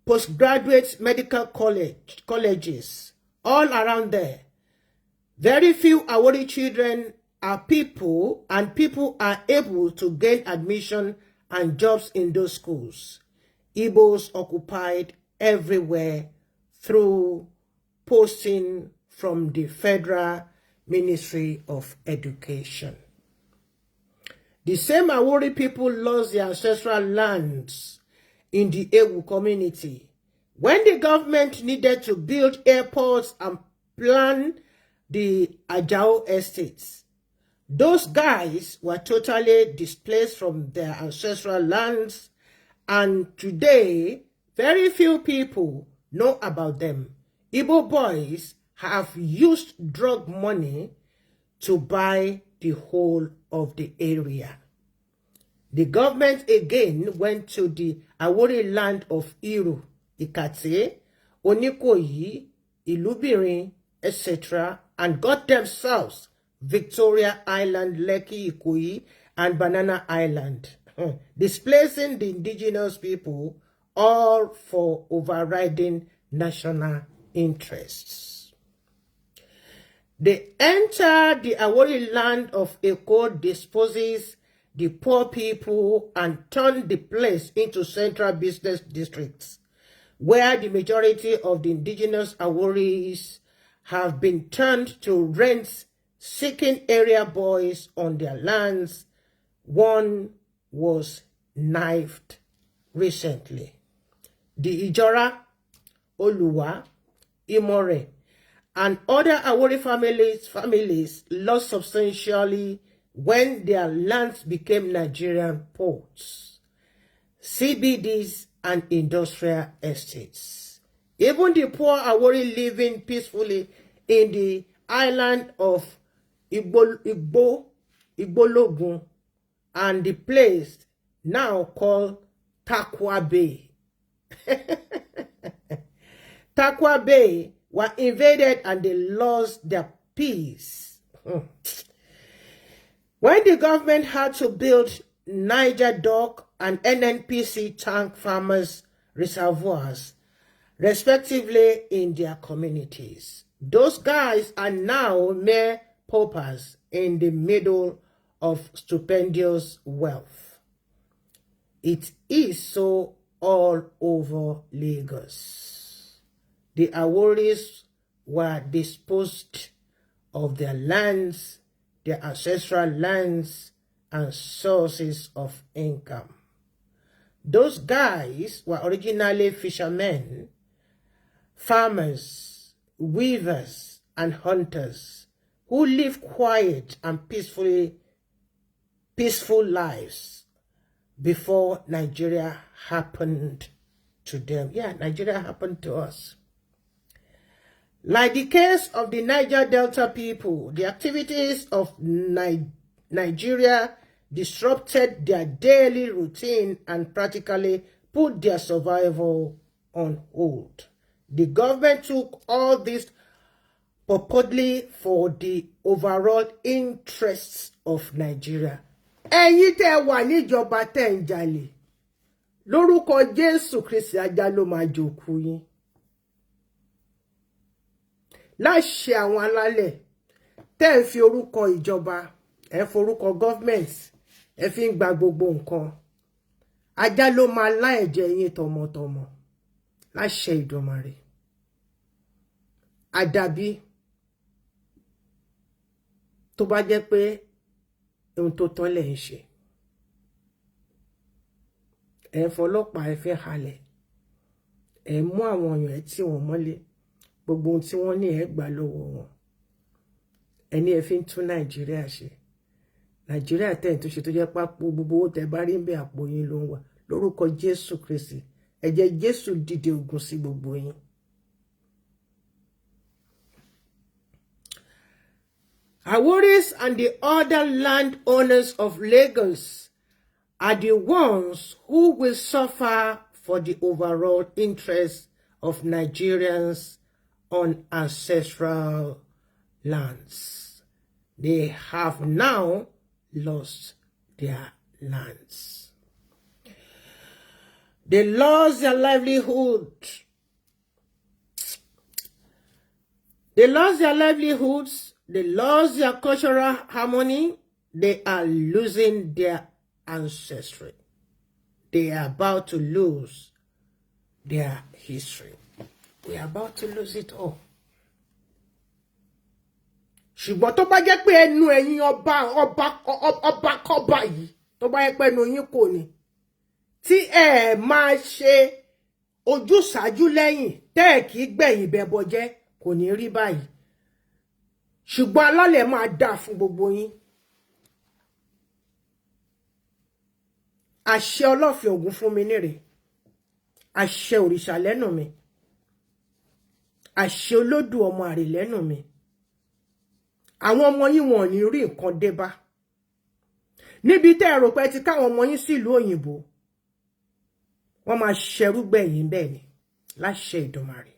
postgraduate medical colleges all around there. Very few Awori children are people, and people are able to gain admission and jobs in those schools. Igbos occupied everywhere through posting from the Federal Ministry of Education. The same Awori people lost their ancestral lands in the Ewu community. When the government needed to build airports and plan the Ajao Estates, those guys were totally displaced from their ancestral lands, and today, very few people know about them. Igbo boys have used drug money to buy the whole of the area. The government again went to the Awori land of Iru, Ikate, Onikoyi, Ilubirin, etc., and got themselves Victoria Island, Lekki, Ikoyi, and Banana Island, displacing the indigenous people, all for overriding national interests. They enter the Awori land of Eko, disposes the poor people, and turn the place into central business districts, where the majority of the indigenous Aworis have been turned to rent seeking area boys on their lands. One was knifed recently. The Ijora, Oluwa, Imore, and other Awori families lost substantially when their lands became Nigerian ports, CBDs, and industrial estates. Even the poor Awori living peacefully in the island of Igbologun and the place now called Tarkwa Bay. Tarkwa Bay were invaded and they lost their peace. When the government had to build Niger Dock and NNPC tank farmers reservoirs, respectively, in their communities. Those guys are now mere paupers in the middle of stupendous wealth. It is so all over Lagos. The Aworis were disposed of their lands, their ancestral lands, and sources of income. Those guys were originally fishermen, farmers, weavers, and hunters who lived quiet and peaceful lives before Nigeria happened to them. Yeah, Nigeria happened to us. Like the case of the Niger Delta people, the activities of Nigeria disrupted their daily routine and practically put their survival on hold. The government took all this purportedly for the overall interests of Nigeria. Ẹ̀yin tẹ́ wà níjọba tẹ́ ń jalè, lórúkọ Jésù Kristi, ajá ló máa jòkú yín. Láṣẹ àwọn alálẹ̀, tẹ́ ń fi orúkọ ìjọba, ẹ forúkọ government, ẹ fi ń gba gbogbo nǹkan, ajá ló máa lá ẹ̀jẹ̀ yín tọmọtọmọ láṣẹ Ìdùmarè. Àdàbí tó bá jẹ́ pé ohun tó tọ́ lẹ̀ ń ṣe, ẹ fọlọ́pàá, ẹ fẹ́ halẹ̀, ẹ mú àwọn èèyàn, ẹ tì wọ́n mọ́lé, gbogbo ohun tí wọ́n ní ẹ gbà lọ́wọ́ wọn, ẹni ẹ fi ń tún Nàìjíríà ṣe. Nàìjíríà tẹ̀ ń tó ṣe, tó jẹ́ pápó gbogbo owó tẹ bá rí ń bẹ, àpò yín ló ń wà. Lórúkọ Jésù Kristi, ẹ̀jẹ̀ Jésù dìde ogun sí gbogbo yín. Aworis and the other landowners of Lagos are the ones who will suffer for the overall interests of Nigerians on ancestral lands. They have now lost their lands. They lost their livelihood. They lost their livelihoods. They lost their cultural harmony. They are losing their ancestry. They are about to lose their history. We are about to lose it all. Ṣùgbọ́n tó bá jẹ́ pé ẹnu ẹ̀yin ọba ọba ọba kọ́ba yìí, tó bá jẹ́ pé ẹnu yín kò ní tí ẹ máa ṣe ojúsàájú lẹ́yìn tẹ́ ẹ̀ kì í gbẹ̀yìn bẹbọ jẹ́, kò ní rí báyìí. Ṣùgbọ́n alálẹ̀ máa dà fún gbogbo yín. Àṣẹ ọlọ́fin Ògún fún mi nírè, àṣẹ òrìṣà lẹ́nu mi, àṣẹ olódù ọmọ àrè lẹ́nu mi. Àwọn ọmọ yín wọn ò ní rí nǹkan dé bá níbi tẹ́ ẹ rò pé ti káwọn ọmọ yín sílùú òyìnbó, wọ́n máa ṣẹrú gbẹ̀yìn bẹ́ẹ̀ ni láṣẹ Ìdùmarè.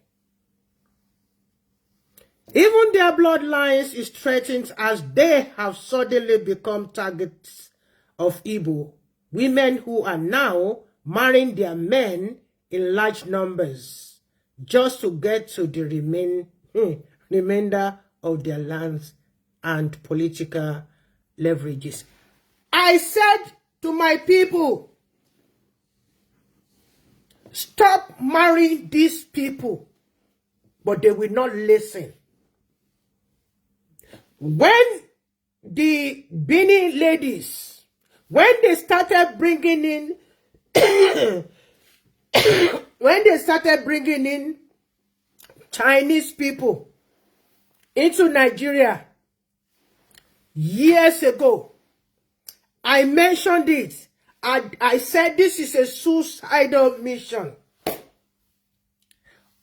Even their bloodlines is threatened as they have suddenly become targets of Igbo women who are now marrying their men in large numbers just to get to the remainder of their lands and political leverages. I said to my people, stop marrying these people, but they will not listen. When the Bini ladies, when they started bringing in, when they started bringing in Chinese people into Nigeria years ago, I mentioned it. I said this is a suicidal mission.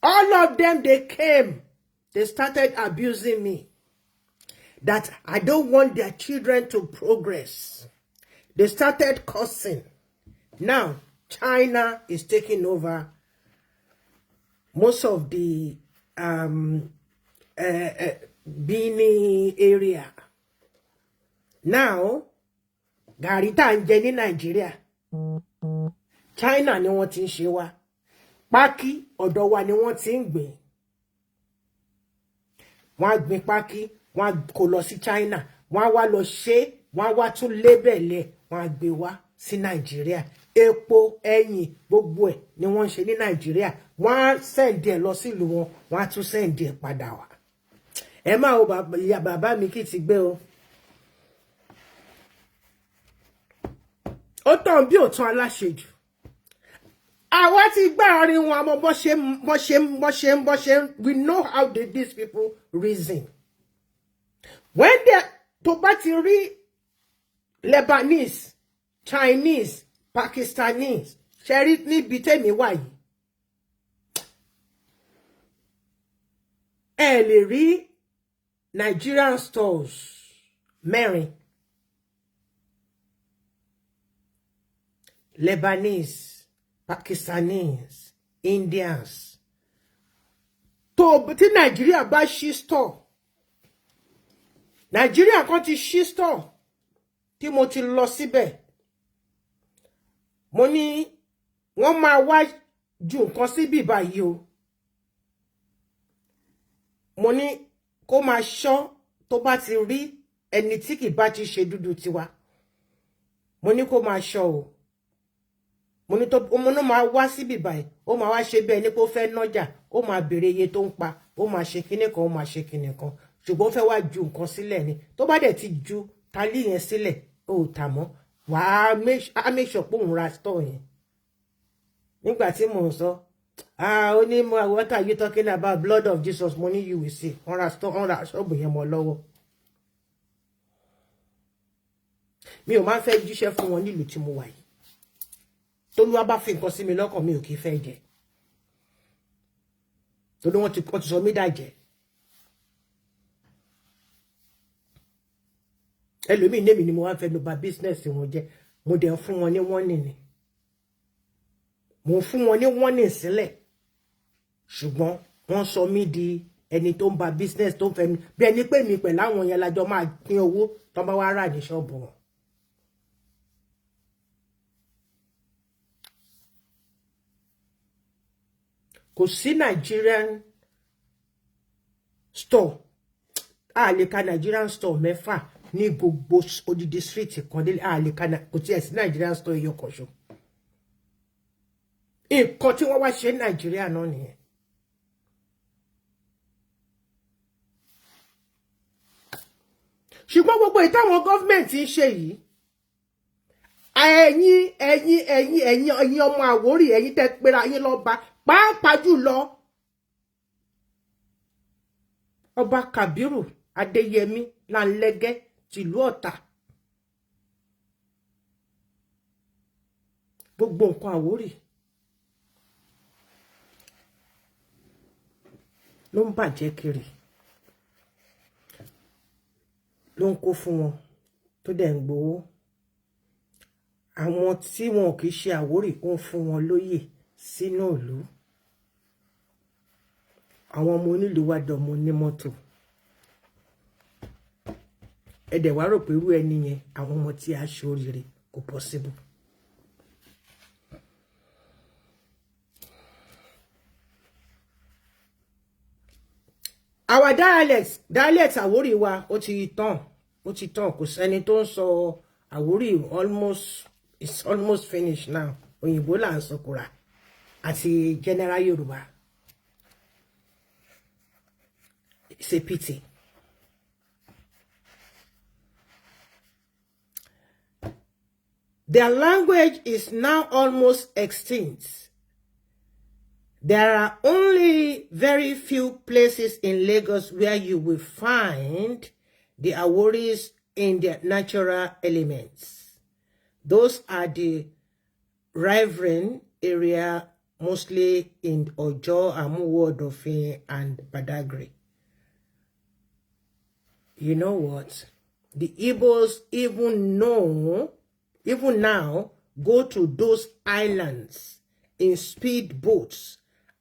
All of them, they came. They started abusing me. That I don't want their children to progress. They started cursing. Now, China is taking over most of the Bini area. Now, gàrí tá ń jẹ ní Nàìjíríà, China ni wọ́n ti ń ṣe wá. Pákí, ọ̀dọ̀ wa ni wọ́n ti ń gbìn. Wọ́n á gbin pákí, wọ́n á kó lọ sí China, wọ́n á wá lọ ṣe, wọ́n á wá tún label ẹ̀, wọ́n á gbé wá sí Nàìjíríà. Epo, ẹyìn, gbogbo ẹ̀ ni wọ́n ń ṣe ní Nàìjíríà. Wọ́n á send ẹ̀ lọ sílùú wọn, wọ́n á tún send ẹ̀ padà wá. Ẹ máa wo ìyá bàbá mi kì í ti gbé o. Ó tàn bí òtún aláṣejù. Àwa ti gbá àárín wọn, àmọ́ bó ṣe bó ṣe bó ṣe bó ṣe. We know how these people reason. When they tó bá ti rí Lebanese, Chinese, Pakistanis, ṣe rí níbi tèmi wà yìí, ẹ lè rí Nigerian stores mẹ́rin. Lebanese, Pakistanis, Indians. Tó tí Nàìjíríà bá ṣí store, Nàìjíríà kan ti ṣí store tí mo ti lọ síbẹ̀, mo ní wọ́n máa wá ju nǹkan síbí báyìí o. Mo ní kó máa ṣọ́, tó bá ti rí ẹni tí kì bá ti ṣe dúdú tiwa, mo ní kó máa ṣọ́ o. Mo ní tó mo ní máa wá síbí báyìí, ó máa wá ṣe bí ẹni pé ó fẹ́ nájà, ó máa béèrè iye tó ń pa, ó máa ṣe kinní kan, ó máa ṣe kinní kan, ṣùgbọ́n ó fẹ́ wá ju nǹkan sílẹ̀ ni. Tó bá dẹ̀ ti ju tálí yẹn sílẹ̀, ó tà mọ́, wàá á make sure pé òun ra store yẹn. Nígbà tí mò ń sọ, ah, ó ní, "What are you talking about? Blood of Jesus." Mo ní, "You will see." Wọ́n ra store, wọ́n ra ṣọ́ọ̀bù yẹn mọ́ lọ́wọ́. Mi ò máa ń fẹ́ jíṣẹ́ fún wọn nílùú tí mo wà yìí. Tólúwa bá fi nǹkan sí mi lọ́kàn, mi ò kì í fẹ́ jẹ, torí wọ́n ti sọ mí dàjẹ́. Ẹlòmíì némi ni mo wá ń fẹ́ lọ bà business wọn jẹ́. Mo dẹ̀ ń fún wọn ní warning ni, mo ń fún wọn ní warning sílẹ̀. Ṣùgbọ́n wọ́n sọ mí di ẹni tó ń ba business, tó ń fẹ́ mi bí ẹni pé mi pẹ̀lú àwọn yẹn lájọ máa pín owó tó bá wá rà ní ṣọ́ọ̀bù wọn. Kò sí Nigerian store, a lè ka Nigerian store mẹ́fà ní gbogbo odidi street kan délé, a lè ka. Kò tiẹ̀ sí Nigerian store ẹyọ kan ṣo. Nǹkan tí wọ́n wá ṣe ní Nàìjíríà náà nìyẹn. Ṣùgbọ́n gbogbo ìtàwọn government ń ṣe yìí, ẹ̀yin ẹ̀yin ẹ̀yin ẹ̀yin ẹ̀yin ọmọ Àwórì, ẹ̀yin tẹ́ pera yín lọ́ba, pàápàá jùlọ Ọba Kàbírù Adéyẹmí Lanlẹ́gẹ́ tìlú Ọ̀tà, gbogbo nǹkan Àwórì ló ń bàjẹ́ kiri, ló ń kó fún wọn, tó dẹ̀ ń gbowó. Àwọn tí wọn kì í ṣe Àwórì, ó ń fún wọn lóyè sínú ìlú. Àwọn ọmọ onílùú wa dọmọ onímọ́tò. Ẹ dẹ̀ wá rò pé irú ẹni yẹn, àwọn ọmọ tí a ṣoríire? Kò possible. Our dialect Àwórì wa, ó ti tán, ó ti tán. Kò sẹ́ni tó ń sọ Àwórì. Almost, it's almost finished now. Òyìnbó là ń sọ kura àti general Yorùbá. It's a pity. Their language is now almost extinct. There are only very few places in Lagos where you will find the Aworis in their natural elements. Those are the riverine area, mostly in Ojo, Amuwo, Odofin, and Badagry. You know what? The Igbos even now, go to those islands in speedboats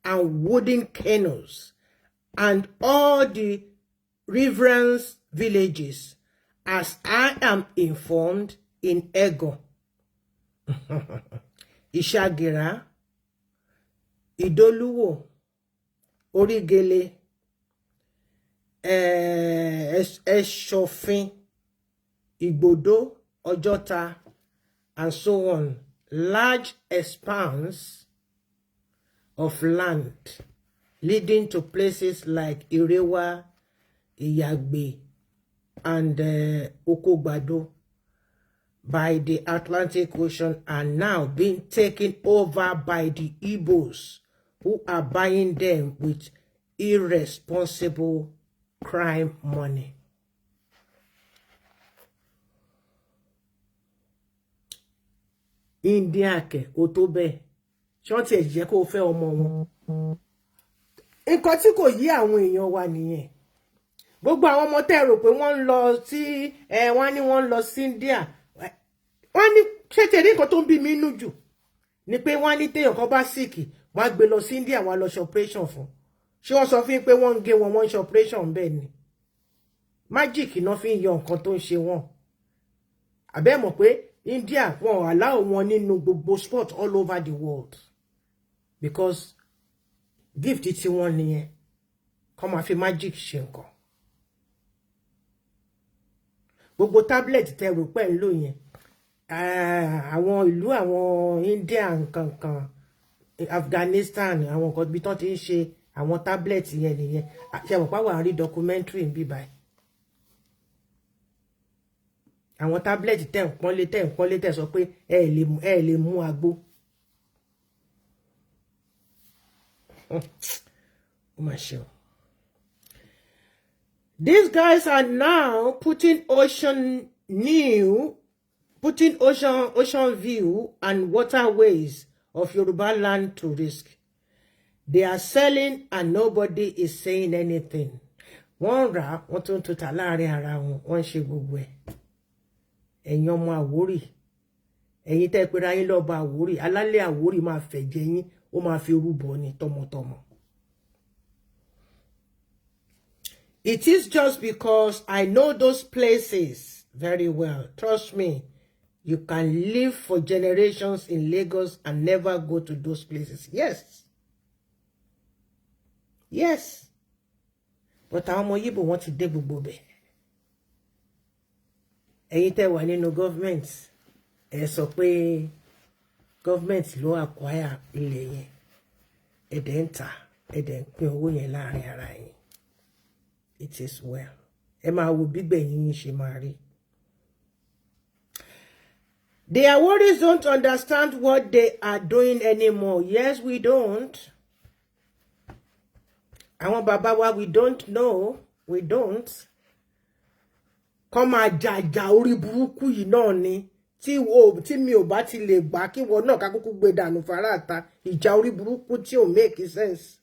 and wooden canoes, and all the riverine villages, as I am informed, in Ego, Ishagira, Idoluwo, Origele, Ẹ̀ṣọ̀fin, Ìgbòdo, Ọjọ́ta, and so on. Large expanse of land leading to places like Irewa, Iyagbe, and Okogbado by the Atlantic Ocean are now being taken over by the Igbos, who are buying them with irresponsible crime money. India kẹ̀, ó tó bẹ́ẹ̀. Ṣé wọ́n tiẹ̀ jẹ́ kó fẹ́ ọmọ wọn? Nǹkan tí kò yí àwọn èèyàn wa nìyẹn. Gbogbo àwọn ọmọ tẹ́ rò pé wọ́n ń lọ sí ẹ, wọ́n ní wọ́n ń lọ sí India, wọ́n ní ṣé tẹ̀lé. Nǹkan tó ń bí mi inú jù ni pé wọ́n ní téèyàn kan bá sick, wọ́n á gbé lọ sí India, wọ́n á lọ ṣe operation fún. Ṣé wọ́n sọ fún yín pé wọ́n ń gé wọn, wọ́n ń ṣe operation bẹ́ẹ̀ ni? Magic náà fi ń yọ nǹkan tó ń ṣe wọ́n. Àbẹ́ mọ̀ pé India, wọn allow wọn nínú gbogbo sport all over the world, because gift tí wọ́n nìyẹn, kọ́ máa fi magic ṣe nǹkan. Gbogbo tablet tẹ rò pẹ́ ń lò yẹn, àwọn ìlú àwọn India, nǹkan kan, Afghanistan, àwọn nǹkan bí tán ti ń ṣe àwọn tablet yẹn nìyẹn. Ṣe mọ̀ pàwọn àrí documentary ń bí báyìí? Àwọn tablet tẹ̀ ń pọ́nlé, tẹ̀ ń pọ́nlé, tẹ̀ sọ pé ẹ lè mú agbó. Ó mà ṣe o. These guys are now putting ocean view and waterways of Yoruba land to risk. They are selling and nobody is saying anything. Wọ́n rà, wọ́n tún tún tà láàrin ara wọn, wọ́n ń ṣe gbogbo ẹ̀. Ẹ̀yin ọmọ Àwórì, ẹ̀yin tẹ́ pera yín lọ́ba Àwórì, alálẹ̀ Àwórì máa fẹ̀jẹ̀ yín, ó máa fi rúbọ ni tọmọtọmọ. It is just because I know those places very well. Trust me, you can live for generations in Lagos and never go to those places. Yes. Yes. But àwọn ọmọ Yíbò, wọ́n ti dé gbogbo bẹ̀. Ẹ̀yin tẹ́ wà nínú government, ẹ sọ pé government ló acquire ilẹ̀ yẹn. Ẹ dẹ̀ ń tà, ẹ dẹ̀ ń pín owó yẹn láàrin ara yín. It is well. Ẹ máa wo gbígbẹ̀yìn yín ṣe máa rí. The Aworis don't understand what they are doing anymore. Yes, we don't. Àwọn bàbá wa, we don't know. We don't. Kọ́ máa jàjà orí burúkú yìí náà ni. Tí mi ò bá ti lè gbà kí wọ́n náà ká kúkú gbé dànù faraata, ìjà orí burúkú tí ò make sense.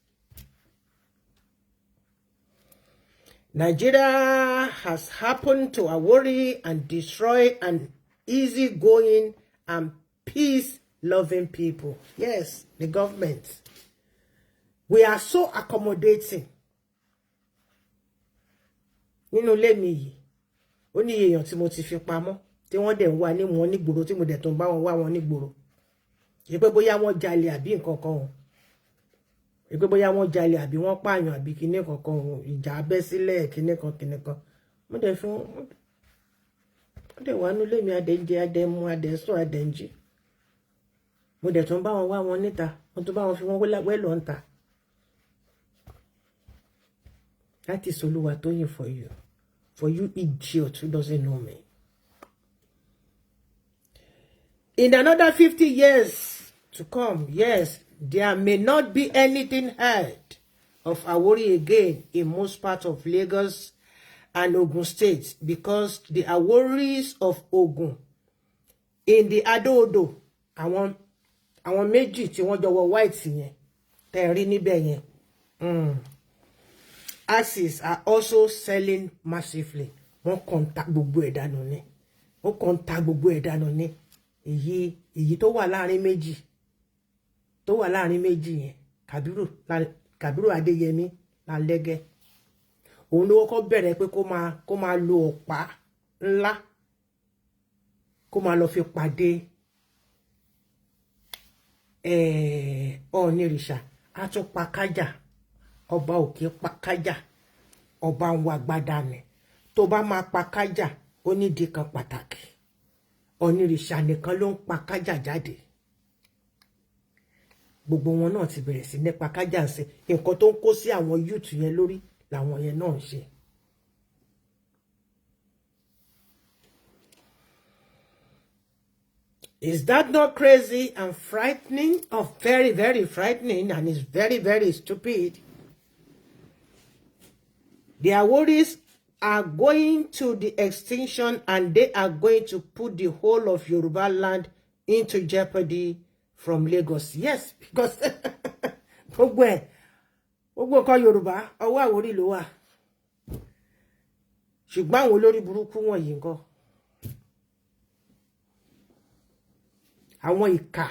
Nigeria has happened to Awori and destroy an easygoing and peace-loving people. Yes, the government. We are so accommodating. Nínú ilé mi yìí, ó ní èèyàn tí mo ti fi pamọ́, tí wọ́n dẹ̀ ń wá ní wọn nígboro, tí mo dẹ̀ tún bá wọn wá wọn nígboro. Kì í pé bóyá wọ́n jalè àbí nǹkan kan o, pé bóyá wọ́n jalè àbí wọ́n pààyàn àbí kinní kankan, ìjà abẹ́ sílẹ̀, kinní kan kinní kan. Mo dẹ̀ fi wọ́n dẹ̀ wá nílé mi, adẹ̀ ń jẹ, adẹ̀ ń mu, adẹ̀ ń sùn, adẹ̀ ń jí. Mo dẹ̀ tún bá wọn wá wọn níta, mo tún bá wọn fi wọn wẹ́lọ̀ ń ta. That is Oluwatoyin for you. For you idiot who doesn't know me. In another 50 years to come, yes, there may not be anything heard of Awori again in most parts of Lagos and Ogun States, because the Aworis of Ogun in the Ado-Odo, àwọn méjì tí wọ́n jọ wọ white yẹn tẹ́ rí níbẹ̀ yẹn, axis are also selling massively. Wọ́n kàn ta gbogbo ẹ̀ dànù ni, wọ́n kàn ta gbogbo ẹ̀ dànù ni. Èyí tó wà láàrin méjì, tó wà láàrin méjì yẹn, Kàbírù, Kàbírù Adéyẹmí lálẹ́gẹ́, òun ló kọ́kọ́ bẹ̀rẹ̀ pé kó máa lo ọ̀pá ńlá, kó máa lọ fi pàdé Ọọ̀nìrìṣà. Á tún pa kájà, ọba òkè pa kájà, ọba ń wá gbádà ni. Tó bá máa pa kájà, ó nídìí kan pàtàkì. Ọ̀nìrìṣà nìkan ló ń pa kájà jáde. Gbogbo wọn náà ti bẹ̀rẹ̀ sí nípa kájà ń ṣe nǹkan tó ń kó sí àwọn youth yẹn lórí làwọn yẹn náà ń ṣe. Is that not crazy and frightening? Oh, very, very frightening, and it's very, very stupid. The Aworis are going to the extinction, and they are going to put the whole of Yoruba land into jeopardy from Lagos. Yes, because gbogbo ẹ̀, gbogbo nǹkan Yorùbá, ọwọ́ Àwórì ló wà. Ṣùgbọ́n àwọn olórí burúkú wọ̀nyí ńkọ́? Àwọn ìkà.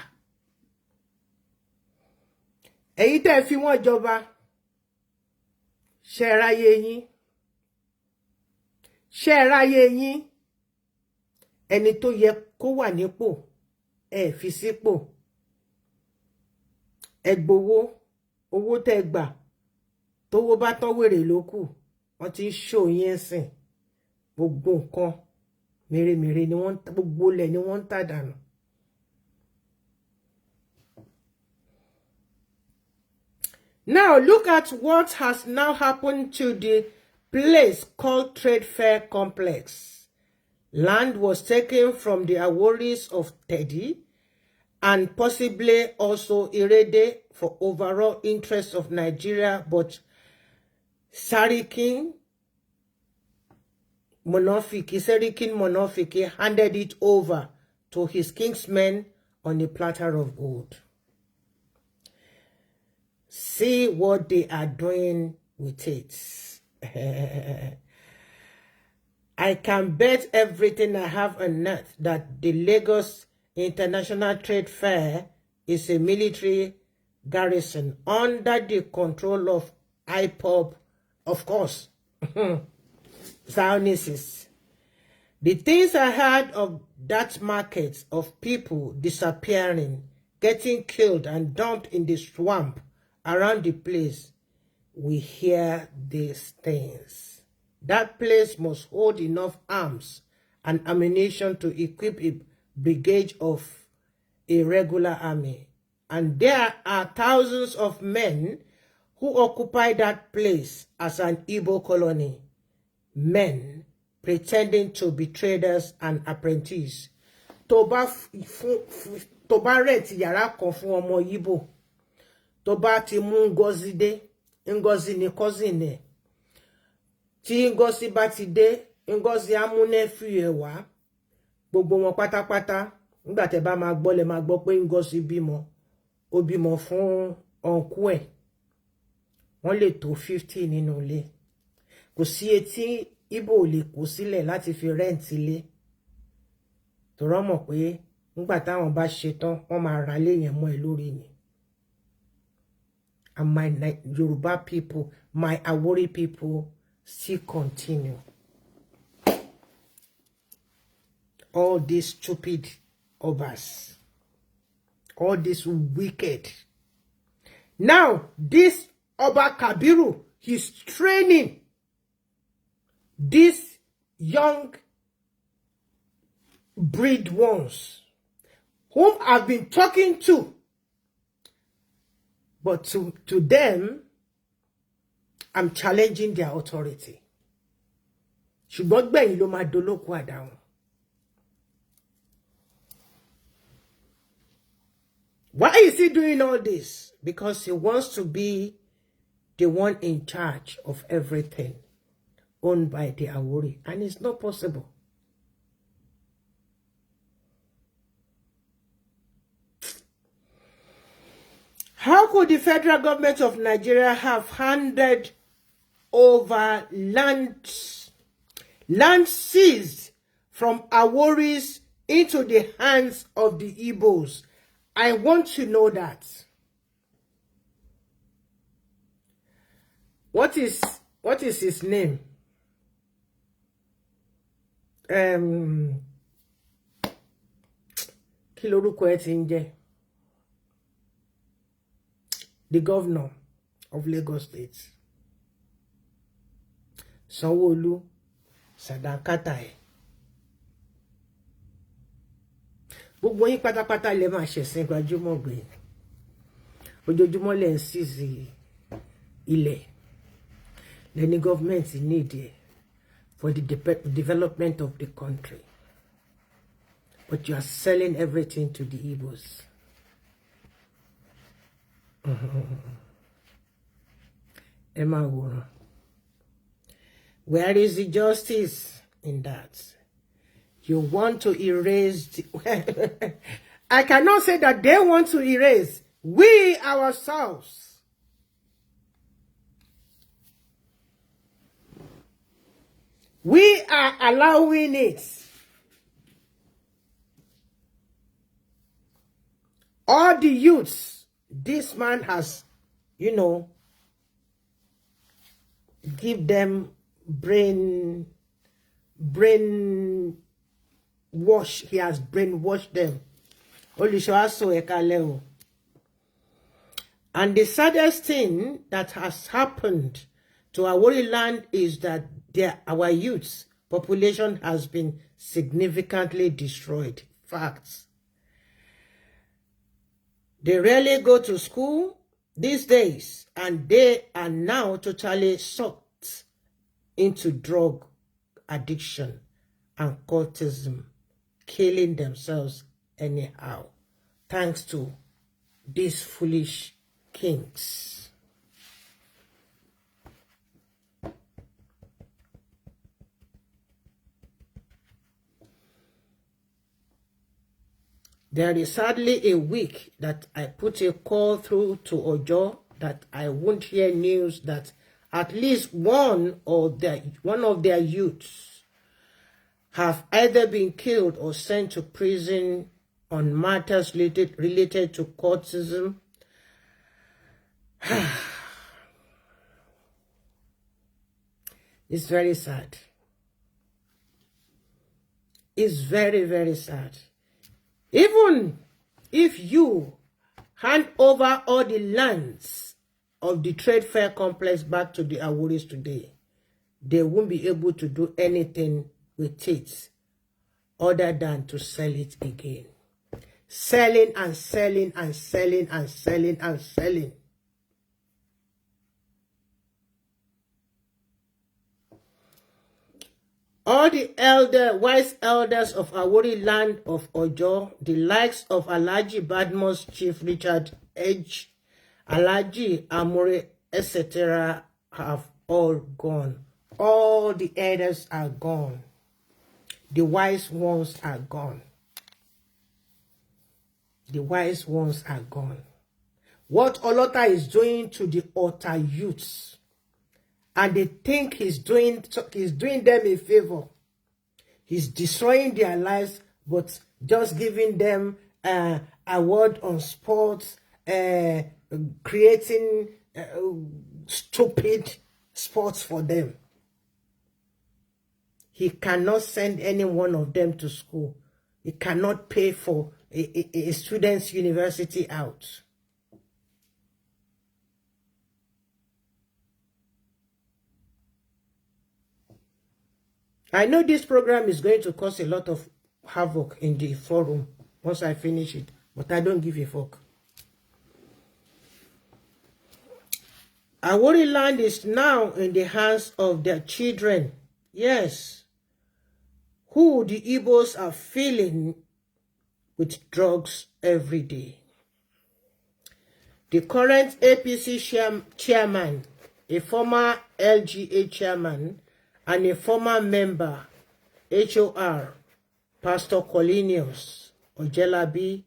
Èyí tẹ́ fi wọ́n jọba, ṣe ráyé yín, ṣe ráyé yín. Ẹni tó yẹ kó wà nípò, ẹ fi sípò, ẹ gbowó. Owó tẹ́ gbà, tówó bá tán, wèrè ló kù. Wọ́n ti ń ṣò yín sìn. Gbogbo nǹkan mèremère ni wọ́n, gbogbo ilẹ̀ ni wọ́n ń tà dànù. Now look at what has now happened to the place called Trade Fair Complex. Land was taken from the Aworis of Teddy and possibly also Irede for overall interest of Nigeria, but Serikin Monofiki handed it over to his kingsmen on a platter of gold. See what they are doing with it. I can bet everything I have on earth that the Lagos International Trade Fair is a military garrison under the control of IPOB, of course. Zionists. The things I heard of that market, of people disappearing, getting killed and dumped in the swamp around the place, we hear these things. That place must hold enough arms and ammunition to equip a brigade of a regular army. And there are thousands of men who occupy that place as an Igbo colony. Men pretending to be traders and apprentices. Tó bá fún, tó bá rent yàrá kan fún ọmọ Igbo, tó bá ti mú Ngozi dé, Ngozi ni cousin ẹ̀. Tí Ngozi bá ti dé, Ngozi á mú nephew ẹ̀ wá. Gbogbo wọn pátápátá, nígbà tẹ́ bá máa gbọ́, lẹ máa gbọ́ pé Ngozi bímọ. Ó bímọ fún uncle ẹ̀. Wọ́n lè tó 50 nínú ilé. Kò sí etí Ìgbò ò lè kó sílẹ̀ láti fi rent ilé. Torí wọ́n mọ̀ pé nígbà táwọn bá ṣe tán, wọ́n máa ra ilé yẹn mọ́ ẹ lórí ni. And my Yoruba people, my Awori people still continue. All these stupid obas, all this wicked. Now, this Oba Kabiru, he's training these young breed ones whom I've been talking to. But to them, I'm challenging their authority. Ṣùgbọ́n gbẹ̀yìn ló máa dolóko àdáhùn. Why is he doing all this? Because he wants to be the one in charge of everything owned by the Awori. And it's not possible. How could the federal government of Nigeria have handed over land seized from Aworis into the hands of the Igbos? I want to know that. What is his name? Kí lorúkọ ẹ ti ń jẹ́? The governor of Lagos State. Sanwó-Olú, Sàdánkátà ẹ̀. Gbogbo yín pátápátá lẹ máa ṣẹ̀sìn gbajúmọ̀ gbé. Ojoojúmọ́ lẹ ń seize ilẹ̀. Lẹ́ni gọ́ọ̀mẹ̀ntì need ẹ̀ for the development of the country. But you are selling everything to the Igbos. Ẹ máa wòran. Where is the justice in that? You want to erase the... I cannot say that they want to erase. We ourselves. We are allowing it. All the youths, this man has, give them brain wash. He has brainwashed them. Olùṣọ́ Aso ẹ káalẹ́ o. And the saddest thing that has happened to Awori land is that our youths population has been significantly destroyed. Facts. They rarely go to school these days, and they are now totally sucked into drug addiction and cultism, killing themselves anyhow, thanks to these foolish kings. There is hardly a week that I put a call through to Ojo that I won't hear news that at least one of their youths have either been killed or sent to prison on matters related to cultism. It's very sad. It's very, very sad. Even if you hand over all the lands of the trade fair complex back to the Aworis today, they won't be able to do anything with it other than to sell it again. Selling and selling and selling and selling and selling. All the wise elders of Awori land of Ojo, the likes of Alhaji Badmus, Chief Richard Edge, Alhaji Amore, etc., have all gone. All the elders are gone. The wise ones are gone. The wise ones are gone. What Olota is doing to the Ota youths, and they think he's doing them a favor. He's destroying their lives, but just giving them award on sports, creating stupid sports for them. He cannot send any one of them to school. He cannot pay for a student's university out. I know this program is going to cause a lot of havoc in the forum once I finish it, but I don't give a fuck. Awori land is now in the hands of their children. Yes. Who the Igbos are filling with drugs every day. The current APC chairman, a former LGA chairman, and a former member, HOR, Pastor Cornelius Ojelabi,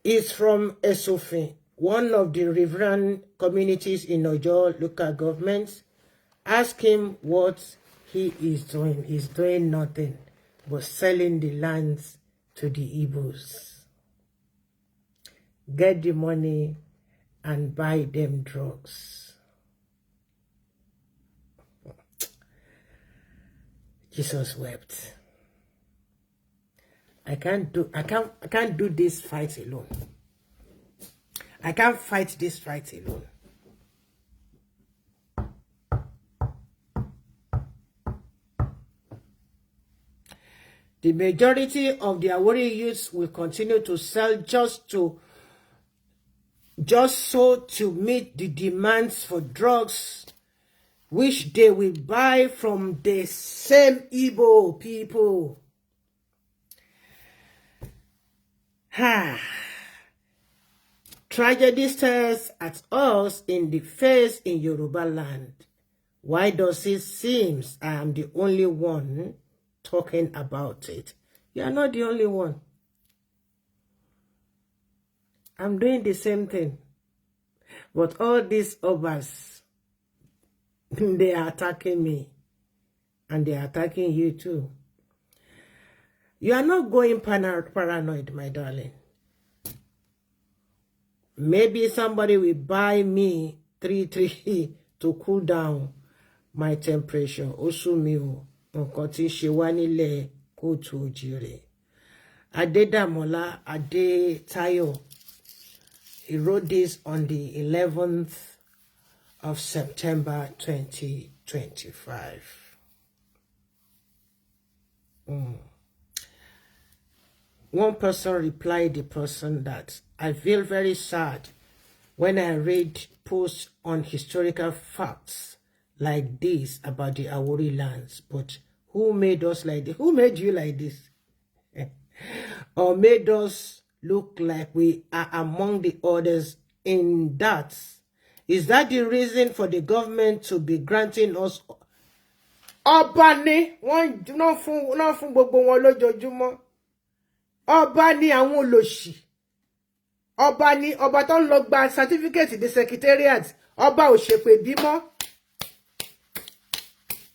is from Esofin, one of the riverine communities in Ojo local government. Ask him what he is doing. He's doing nothing but selling the lands to the Igbos. Get the money and buy them drugs. Jesus wept. I can't do this fight alone. I can't fight this fight alone. The majority of the Awori youths will continue to sell just so to meet the demands for drugs, which they will buy from the same Igbo people. Ha! Tragedy stares at us in the face in Yoruba land. Why does it seem I am the only one talking about it? You are not the only one. I'm doing the same thing. But all these others, they are attacking me. And they are attacking you too. You are not going paranoid, my darling. Maybe somebody will buy me 3 3 to cool down my temperature. Ó sú mi o, nǹkan tí ń ṣe wá nílẹ̀ káàárọ̀ oòjíire. Adédàmọ́lá Adétáyọ̀, he wrote this on the 11th of September 2025. One person replied the person that I feel very sad when I read posts on historical facts like this about the Awori lands. But who made us like this? Who made you like this? Or made us look like we are among the others in that? Is that the reason for the government to be granting us? Ọba ni wọ́n náà fún gbogbo wọn lójoojúmọ́. Ọba ni àwọn olòṣì. Ọba ni ọba tó ń lọ gba certificate ní secretariat. Ọba ò ṣèpè bímọ.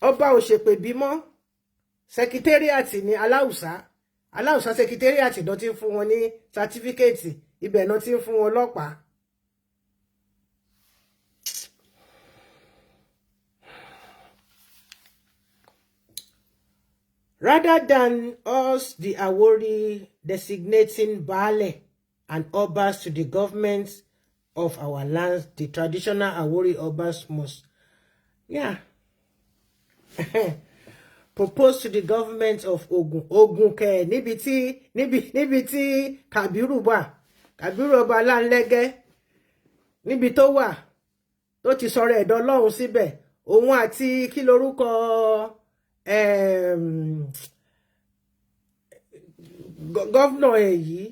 Ọba ò ṣèpè bímọ. Secretariat ní Aláùsá. Aláùsá secretariat náà ti ń fún wọn ní certificate. Ibẹ̀ náà ti ń fún wọn lọ́pàá. Rather than us, the Awori, designating Baale and Obas to the governments of our lands, the traditional Awori Obas must, yeah, propose to the government of Ogun. Ogun kẹ, níbi tí níbi tí Kàbírù wà, Kàbírù ọba Aláǹlẹ́gẹ́, níbi tó wà, tó ti sọ̀rọ̀ ẹ̀dọ́ Ọlọ́run síbẹ̀, òun àti kí lorúkọ governor ẹ̀ yìí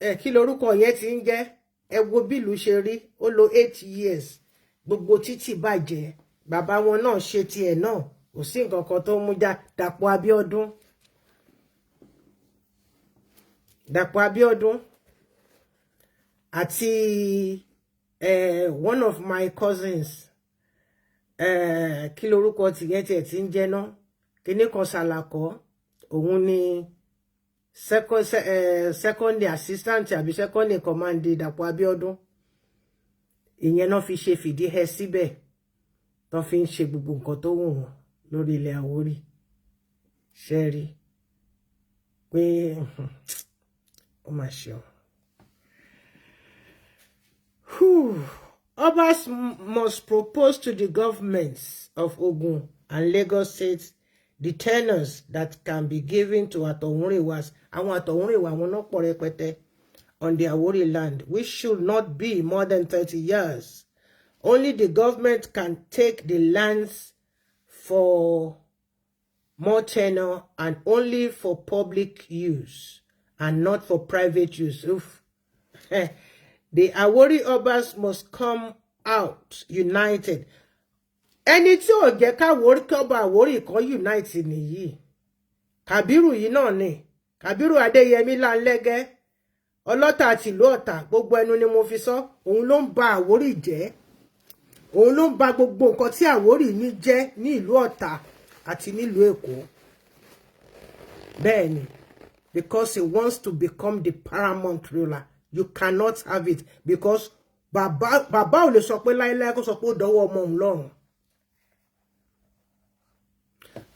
ẹ̀, kí lorúkọ yẹn ti ń jẹ́? Ẹ wo bí ìlú ṣe rí. Ó lò 8 years, gbogbo títì bàjẹ́. Bàbá wọn náà ṣe tiẹ̀ náà, kò sí nǹkan kan tó mú já. Dàpọ̀ Abíọ́dún, Dàpọ̀ Abíọ́dún àti one of my cousins, kí lorúkọ tìyẹn tiẹ̀ ti ń jẹ́ ná? Kíní kan Sàlàkọ́, òun ni second assistant àbí second in command Dàpọ̀ Abíọ́dún. Ìyẹn náà fi ṣe fìdí hẹ síbẹ̀, tó fi ń ṣe gbogbo nǹkan tó wù wọ́n lórí ilẹ̀ Àwórì. Ṣe rí pé ó mà ṣe o. Obas must propose to the governments of Ogun and Lagos states the tenures that can be given to Àtọ̀húnrìnwá, àwọn Àtọ̀húnrìnwá, àwọn náà pọ̀ rẹpẹtẹ, on the Awori land, which should not be more than 30 years. Only the government can take the lands for more tenure and only for public use and not for private use. Oof. The Awori Obas must come out united. Ẹni tí ò jẹ́ káwórí kọ́ba Àwórì kan unite nìyí. Kàbírù yìí náà ni. Kàbírù Adéyẹmí Láńlẹ́gẹ́. Ọlọ́tà tìlú Ọ̀tà, gbogbo ẹnu ni mo fi sọ. Òun ló ń ba Àwórì jẹ́. Òun ló ń ba gbogbo nǹkan tí Àwórì ní jẹ́ ní ìlú Ọ̀tà àti nílùú Èkó. Bẹ́ẹ̀ ni, because he wants to become the paramount ruler. You cannot have it, because bàbá bàbá ò lè sọ pé láéláé kó sọ pé ó dọwọ́ ọmọ òun lọ́rùn.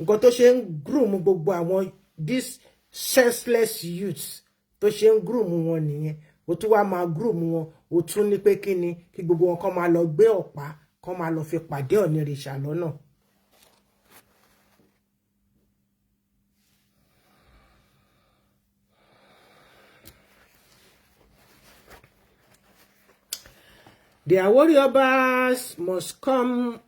Nǹkan tó ṣe ń groom gbogbo àwọn this senseless youths, tó ṣe ń groom wọn nìyẹn. Ó tún wá máa groom wọn, ó tún ní pé kí ni kí gbogbo wọn kàn máa lọ gbé ọ̀pá, kàn máa lọ fi pàdé Ọ̀nìrìṣà lọ́nà. The Awori Obas must come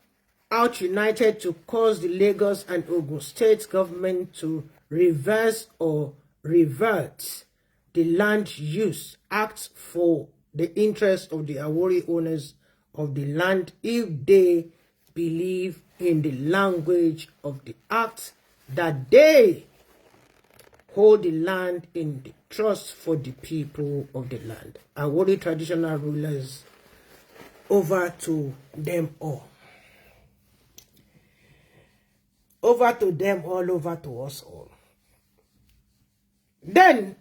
out united to cause the Lagos and Ogun state government to reverse or revert the Land Use Act for the interest of the Awori owners of the land if they believe in the language of the act that they hold the land in the trust for the people of the land. Awori traditional rulers, over to them all. Over to them all, over to us all. Then,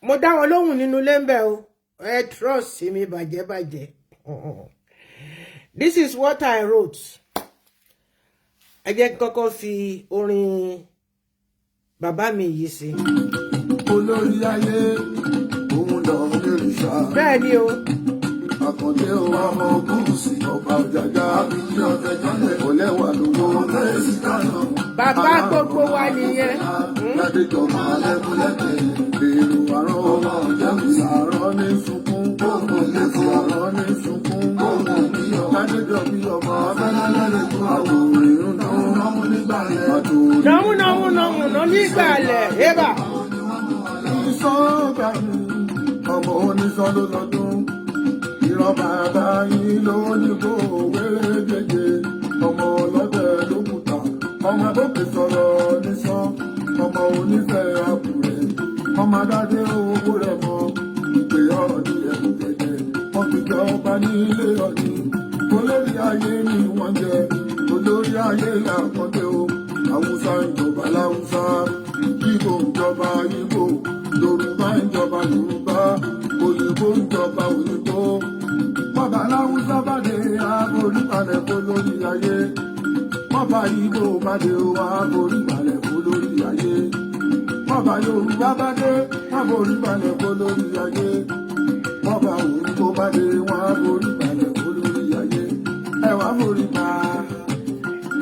mo dá wọn lóhùn nínú ilé ń bẹ̀ o. Ẹ trust mi bàjẹ́ bàjẹ́. This is what I wrote. Ẹ jẹ́ kọ́kọ́ fi orin bàbá mi yìí sí. Olórí ayé òun lọ nírìṣà. Bẹ́ẹ̀ ni o. Àkàndé o, ọmọ Ògúnwùsì, ọba Ọ̀jájá, àbíkí ọ̀tẹ̀ jálẹ̀ ọ̀lẹ́wà lówó tẹ̀sí kánò. Bàbá gbogbo wa nìyẹn. Ládéjọba lẹ́kúnlẹ́kẹ̀ èrò àrọ́ ọmọ ọ̀jẹ̀wùsì àrọ́ ní sunkún kókò lẹ́kọ̀ọ́ àrọ́ ní sunkún kókò kíyọ̀. Ládéjọbí ọmọ abẹ́lẹ́lẹ́lẹ́kọ̀ àwòrán ń dán námú nígbàlẹ̀. Nàmú nàmú nàmú nà nígbàlẹ̀. Ébà. Ìsọ̀gbà mi, ọmọ onísọ ló lọ́dún. Ìran bàbá yín ló ní kó wéré jẹjẹ. Ọmọ ọlọ́dẹ ló kùtà. Ọmọ abókè sọ̀rọ̀ nísọ. Ọmọ onífẹ̀ẹ́ àbúrẹ̀. Ọmọ adáde owó rẹ̀ mọ́. Ìpè ọ̀ọ́dí ẹ̀rù jẹjẹ. Wọ́n fi jọba nílé ọ̀ní. Olórí ayé ni wọ́n jẹ. Olórí ayé làkọ́dé o. Haúsá ń jọba láwùsá. Ìgbò ń jọba Ìgbò. Yorùbá ń jọba Yorùbá. Òyìnbó ń jọba òyìnbó. Bọ́ba láwùsá bá dé àforíbalẹ̀ kó lórí ayé. Bọ́ba Ìgbò bá dé o àforíbalẹ̀ kó lórí ayé. Bọ́ba Yorùbá bá dé, wọ́n forí balẹ̀ kó lórí ayé. Bọ́ba òyìnbó bá dé, wọ́n forí balẹ̀ kó lórí ayé. Ẹ wá forí ba,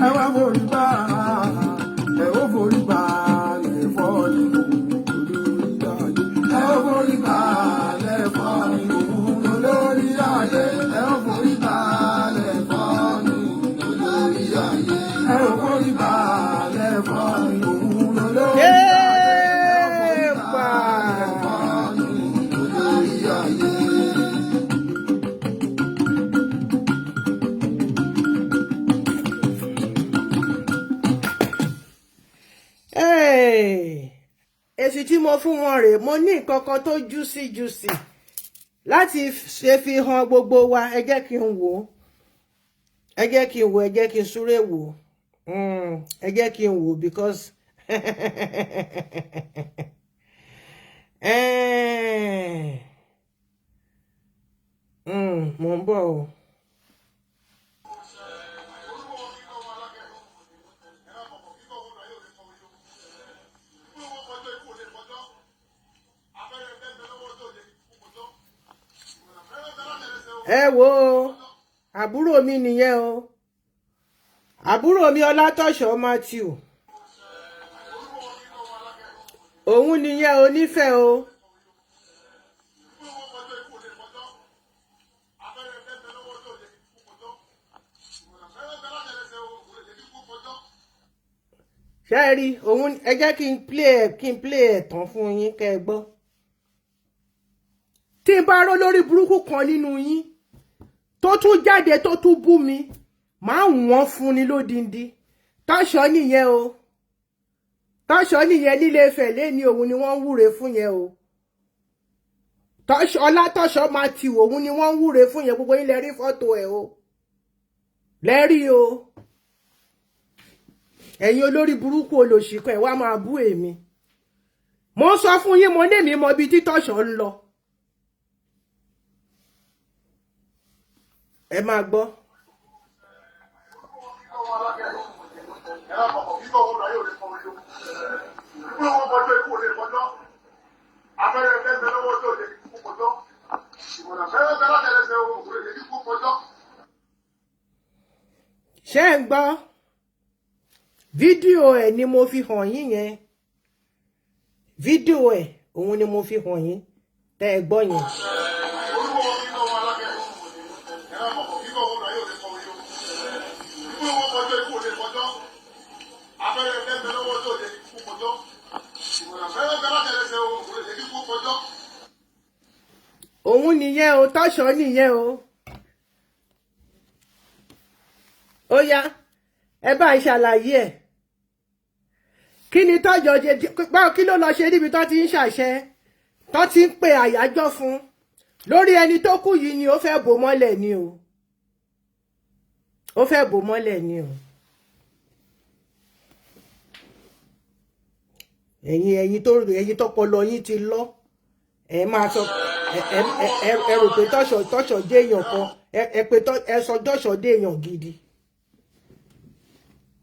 ẹ wá forí ba, ẹ ó forí balẹ̀ fọ́ọ̀nì olórí ayé. Ẹ ó forí balẹ̀ fọ́ọ̀nì olórí ayé. Ẹ ó forí balẹ̀ fọ́ọ̀nì olórí ayé. Ẹ ó forí balẹ̀ fọ́ọ̀nì olórí ayé. Yéèpà! Fọ́ọ̀nì olórí ayé. Hey! Èsì tí mo fún wọn rèé. Mo ní nǹkan kan tó juicy juicy láti ṣe fi hàn gbogbo wa. Ẹ jẹ́ kí n wò ó, ẹ jẹ́ kí n wò, ẹ jẹ́ kí n súré wò ó. Ẹ jẹ́ kí n wò because mo ń bọ̀ o. Ẹ wo, àbúrò mi nìyẹn o, àbúrò mi Ọlátọ̀ṣọ́ Matthew, òun nìyẹn onífẹ̀ẹ́ o. Ṣé ẹ rí òun? Ẹ jẹ́ kí n play ẹ̀, kí n play ẹ̀ tán fún yín kẹ́ ẹ gbọ́. Tí n bá ró lórí burúkú kan nínú yín tó tún jáde tó tún bú mi, máa wọ́n fún ni lódindi. Tọ́ṣọ́ nìyẹn o, Tọ́ṣọ́ nìyẹn nílé Ifẹ̀ lẹ́ni, òun ni wọ́n ń wúre fún yẹn o. Tọ́ṣọ́, Ọlátọ́ṣọ́ Matthew, òun ni wọ́n ń wúre fún yẹn. Gbogbo yín lẹ rí fọ́tò ẹ̀ o, lẹ rí o. Ẹ̀yin olórí burúkú olòṣìkan ẹ̀ wá máa bú èmi. Mo ń sọ fún yín, mo ní èmi mọ ibi tí Tọ́ṣọ́ ń lọ. Ẹ máa gbọ́. Ṣé ń gbọ́? Fídíò ẹ̀ ni mo fi hàn yín yẹn. Fídíò ẹ̀ òun ni mo fi hàn yín tẹ́ ẹ gbọ́ yẹn. Òun nìyẹn o, Tọ́ṣọ́ nìyẹn o. Ó yá, ẹ bá ń ṣàlàyé ẹ̀. Kí ni tọ́jọ́ ṣe? Báwo, kí ló lọ ṣe níbi tó ti ń ṣàṣẹ, tó ti ń pe àyájọ́ fún lórí ẹni tó kú yìí? Ni ó fẹ́ bò mọ́lẹ̀ ni o, ó fẹ́ bò mọ́lẹ̀ ni o. Ẹ̀yin tọpọlọ yín ti lọ, ẹ máa sọ ẹ ẹ ẹ rò pé Tọ́ṣọ̀ dé èèyàn kan, ẹ pé ẹ sọ Tọ́ṣọ̀ dé èèyàn gidi.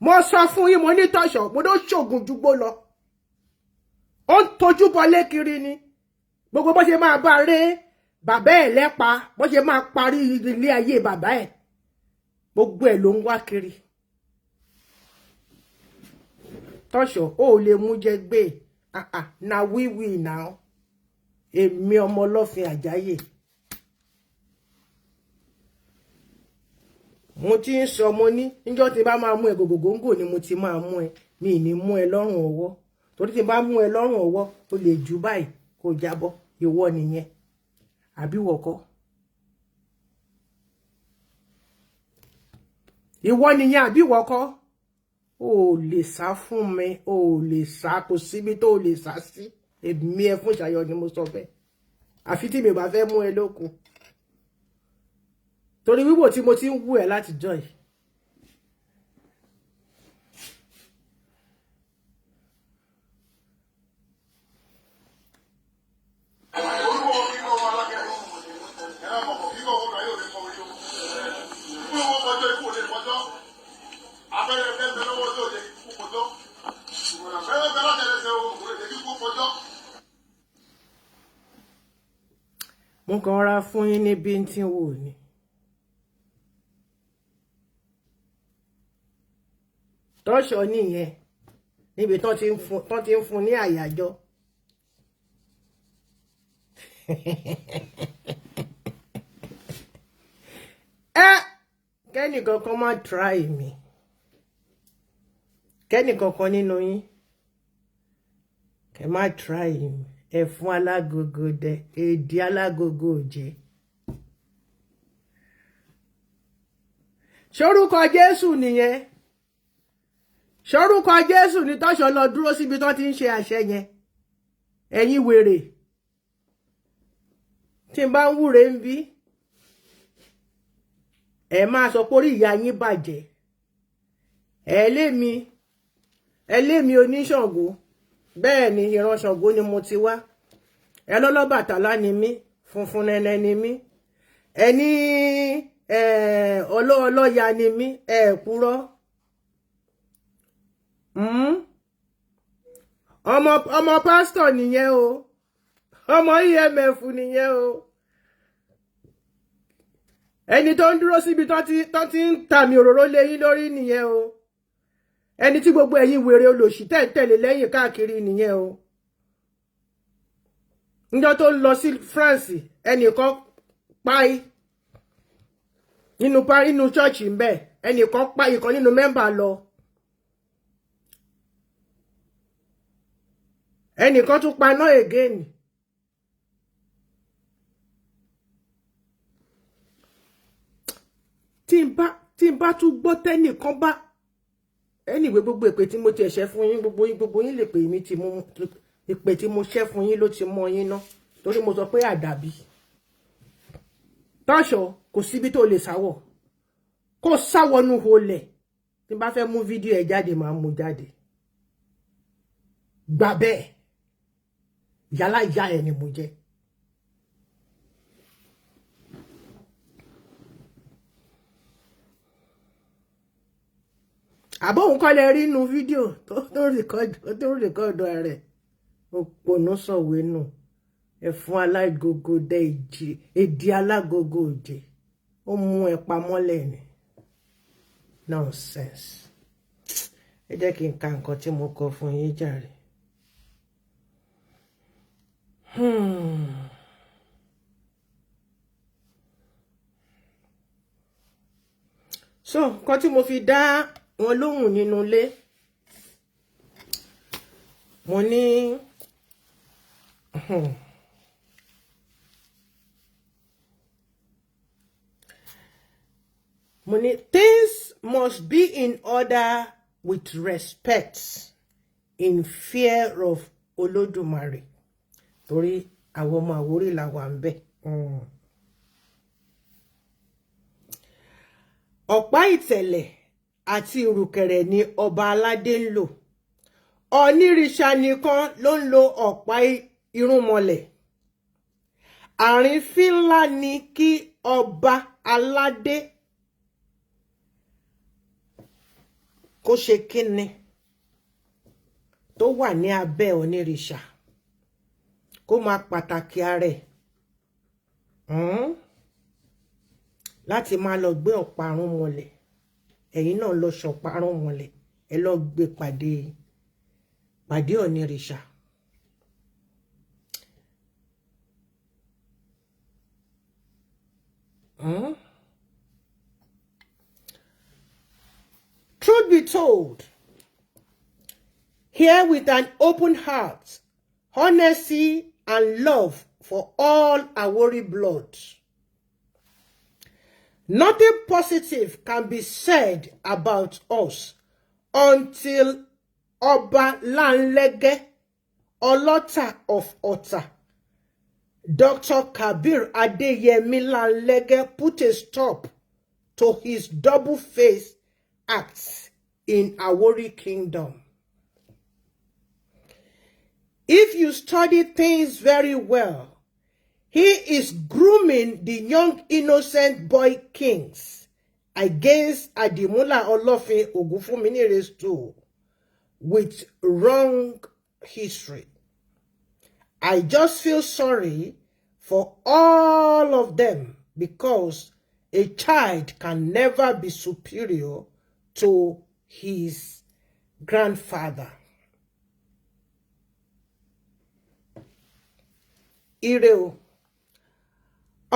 Mo sọ fún yín, mo ní Tọ́ṣọ̀, mo ló ṣògùn jùgbó lọ. Ó ń tojú bọlé kiri ni. Gbogbo bó ṣe máa bá ré bàbá ẹ̀ lẹ́pa, bó ṣe máa parí ilé ayé bàbá ẹ̀, gbogbo ẹ̀ ló ń wá kiri. Tọ́ṣọ̀ ó lè mú jẹ gbé. Ah ah, na we now. Èmi ọmọ Ọlọ́fin Àjáyè, mo ti ń sọ, mo ní níjọ́ tí bá máa mú ẹ gògògóńgò ni mo ti máa mú ẹ. Mi ì ní mú ẹ lọ́rùn ọwọ́, torí tí n bá mú ẹ lọ́rùn ọwọ́, o lè jù báyìí kó jábọ́. Ìwọ nìyẹn àbí wọ̀kọ́? Ìwọ nìyẹn àbí wọ̀kọ́? O ò lè sá fún mi, o ò lè sá, kò síbi tó o lè sá sí. Èmi ẹ fún ìṣàyọ ni mo sọ bẹ́ẹ̀, àfi tí mi ò bá fẹ́ mú ẹ lókun, torí wíwò tí mo ti ń wú ẹ látijọ́ yìí. Mo kàn ra fún yín ní bíntín wò ni. Tọ́ṣọ̀ nìyẹn níbi tán ti ń fún ní àyájọ́. Ẹ kẹ́nìkankan má try mi, kẹ́nìkankan nínú yín kẹ́ má try mi. Ẹ fún alágogo dẹ, èdè alágogo jẹ. Ṣorúkọ Jésù nìyẹn, ṣorúkọ Jésù ní Tọ́ṣọ̀ lọ dúró síbi tó ti ń ṣe àṣẹ yẹn. Ẹ̀yin wèrè, tí n bá ń wúre ń bí, ẹ máa sọ pé orí ìyá yín bàjẹ́. Ẹ lémi oníṣàngó, bẹ́ẹ̀ ni ìran Ṣàngó ni mo ti wá. Ẹ lọ́lọ́bàtálá ni mí, funfun nẹ́nẹ́ ni mí. Ẹ ní ọlọ́ọ̀lọ́ya ni mí, ẹ kúrọ́. Ọmọ pásítọ̀ nìyẹn o, ọmọ EMF nìyẹn o. Ẹni tó ń dúró síbi tó ti ń tàmì òróró lé yín lórí nìyẹn o. Ẹni tí gbogbo ẹ̀yin wèrè olòṣì tẹ̀ ń tẹ̀lé lẹ́yìn káàkiri nìyẹn o. Níjọ́ tó ń lọ sí France, ẹnìkan páì nínú chọ́ọ̀chì ń bẹ̀, ẹnìkan páì ìkan nínú mẹ́mbà lọ. Ẹnìkan tún paná again. Tí n bá tún gbọ́ tẹ́nìkan bá anyway, gbogbo èpè tí mo ti ẹ̀ṣẹ̀ fún yín, gbogbo yín lè pè mí tí mo ìpè tí mo ṣẹ́ fún yín ló ti mọ yín ná, torí mo sọ pé àdàbí Tọ́ṣọ̀ kò síbi tó lè sáwọ̀, kó sáwọnú holẹ̀. Tí n bá fẹ́ mú fídíò ẹ̀ jáde, máa mú jáde. Gbà bẹ́ẹ̀, yálà ìyá ẹ̀ ni mo jẹ́. Àbóhùn kọ́ lẹ rí inú fídíò tó rìkọ́dù rẹ̀. Òpònú sọ̀wé nù, ẹ̀fún alágogo dẹ ìjì, èdè alágogo òjè, ó mú ẹ pamọ́lẹ̀ ni. Nonsense. Ẹ jẹ́ kí n ka nǹkan tí mo kọ fún yín jàre. So nǹkan tí mo fi dá wọn lóhùn nínú ilé, mo ní mo ní things must be in order with respect, in fear of Olódùmarè, torí àwọn ọmọ Àwórì là wà ń bẹ̀. Ọ̀pá ìtẹ̀lẹ̀ àti ìrùkẹ̀rẹ̀ ni ọba aládé ń lò. Onírìṣà nìkan ló ń lo ọ̀pá irúnmọlẹ̀. Àrífín ńlá ni kí ọba aládé kó ṣe kíni tó wà ní abẹ́ onírìṣà, kó máa pàtàkì ara ẹ̀ láti máa lọ gbé ọ̀pá irúnmọlẹ̀. Ẹ̀yin náà lọ ṣọ̀pá irúnmọlẹ̀, ẹ lọ gbé pàdé onírìṣà. Truth be told, here with an open heart, honesty and love for all Awori blood, nothing positive can be said about us until Ọba Lanlege, Ọlọ́ta of Ọ̀tà, Dr. Kabir Adeyemi Lanlege, put a stop to his double-faced acts in Awori Kingdom. If you study things very well, he is grooming the young innocent boy kings against Adimula Olofin Ogunfunminire's stool with wrong history. I just feel sorry for all of them, because a child can never be superior to his grandfather. Ire o.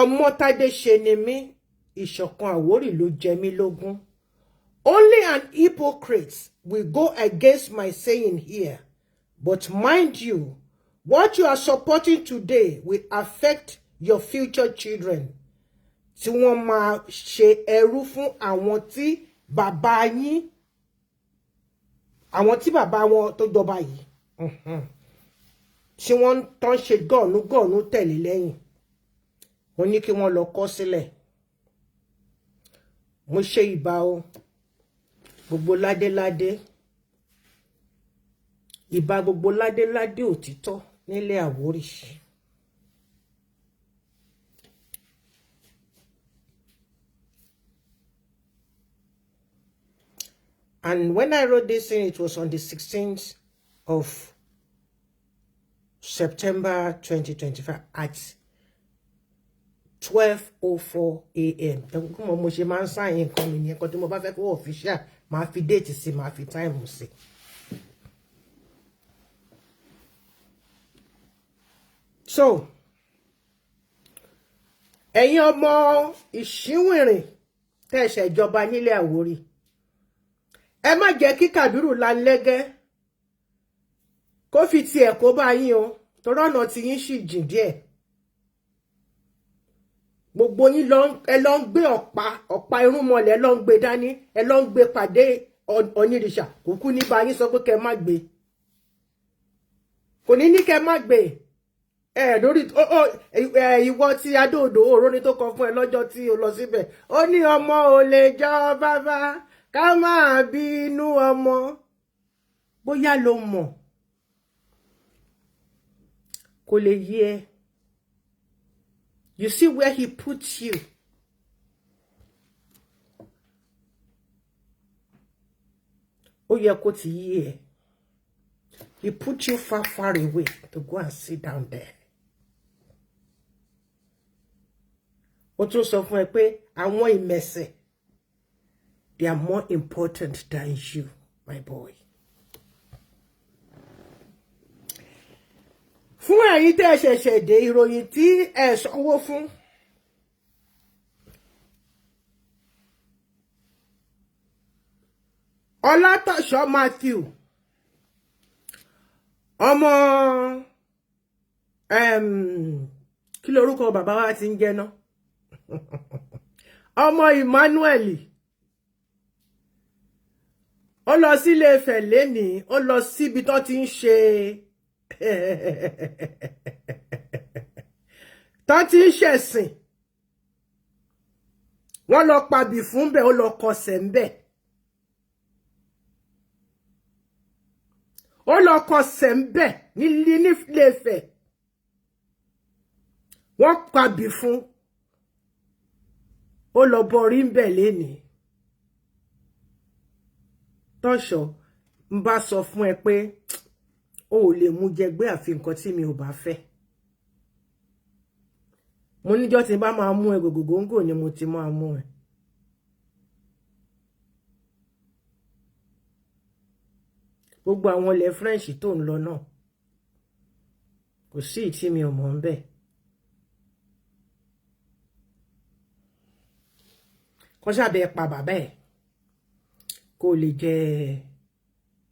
Ọmọ́tádé ṣe ni mí, ìṣọ̀kan Àwórì ló jẹ mí lógún. Only an hypocrite will go against my saying here. But mind you, what you are supporting today will affect your future children, tí wọ́n máa ṣe ẹrú fún àwọn tí bàbá yín, àwọn tí bàbá wọn tó jọba yìí, tí wọ́n tán ṣe gọ̀ọ̀nù gọ̀ọ̀nù tẹ̀lé lẹ́yìn. Mo ní kí wọ́n lọ kọ́ sílẹ̀. Mo ṣe ìbà o, gbogbo ládéládé, ìbà gbogbo ládéládé òtítọ́ nílẹ̀ Àwórì. And when I wrote this thing, it was on the 16th of September 2025 at 12:04 a.m. Mo ṣe máa ń sign nǹkan mi nìyẹn kan tí mo bá fẹ́ kó official, máa fi date sí, máa fi time sí. So, ẹ̀yin ọmọ ìṣíwìnrìn tẹ́ ṣe ìjọba nílẹ̀ Àwórì, ẹ má jẹ́ kí Kàbírù Lanlẹ́gẹ́ kó fi tiẹ̀ kó bá yín o, torí ọ̀nà tí yín sì jìn díẹ̀. Gbogbo yín ẹ lọ ń gbé ọ̀pá ọ̀pá irúnmọlẹ̀, ẹ lọ ń gbé dání, ẹ lọ ń gbé pàdé onírìṣà. Kúkú ní bá yín sọ pé kẹ́ má gbé, kò ní ní kẹ́ má gbé ẹ lórí ìwọ tí adóodò òró ni tó kọ fún ẹ lọ́jọ́ tí o lọ síbẹ̀. Ó ní ọmọ ò lè jọ bàbá, ká máa bínú ọmọ. Bóyá ló mọ̀, kò lè yé ẹ. You see where he puts you. Ó yẹ kó ti yé ẹ. He put you far, far away to go and sit down there. Ó tún sọ fún ẹ pé àwọn ìmẹ̀sẹ̀, they are more important than you, my boy. Fún ẹ̀yin tẹ́ ẹ ṣẹ̀ṣẹ̀ dé, ìròyìn tí ẹ sanwó fún. Ọlátọ̀ṣọ́ Matthew, ọmọ kí lorúkọ bàbá wa ti ń jẹ́ náà, ọmọ Emmanuel, ó lọ sílé Ifẹ̀ lénìí, ó lọ síbi tó ti ń ṣe, tó ti ń ṣẹ̀sìn. Wọ́n lọ pabì fún bẹ́ẹ̀, ó lọ kọsẹ̀ ń bẹ̀, ó lọ kọsẹ̀ ń bẹ̀ nílé Ifẹ̀. Wọ́n pabì fún, ó lọ bọrí ń bẹ̀ lénìí. Tọ́ṣọ̀ ń bá sọ fún ẹ pé o ò lè mú jẹgbé àfi nǹkan tí mi ò bá fẹ́. Mo níjọ́ tí n bá máa mú ẹ gògògóńgò ni mo ti máa mú ẹ. Gbogbo àwọn ilẹ̀ French tó ń lọ náà, kò sí ìtí mi ò mọ̀ ń bẹ̀. Kọ́ sábẹ́ pa bàbá ẹ̀ kó lè jẹ́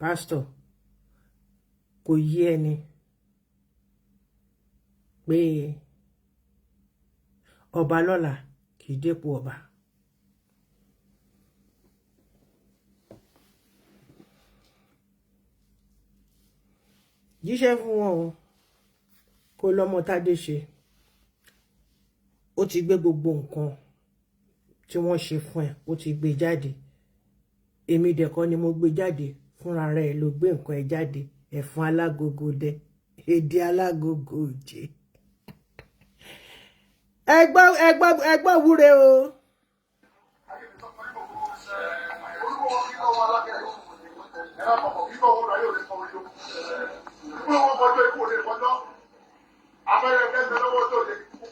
pásítọ̀. Kò yé ẹni pé ọba lọ́la kì í dépò ọba. Jíṣẹ́ fún wọn o, kó lọ́mọ Tádé ṣe. Ó ti gbé gbogbo nǹkan tí wọ́n ṣe fún ẹ, ó ti gbé jáde. Èmi dẹ̀kọ́ ni mo gbé jáde, fúnra rẹ̀ ló gbé nǹkan ẹ jáde. Ẹ̀fọn alágogo dẹ, èdè alágogo òjé. Ẹgbọ́ ẹgbọ́ ẹgbọ́ wúre o.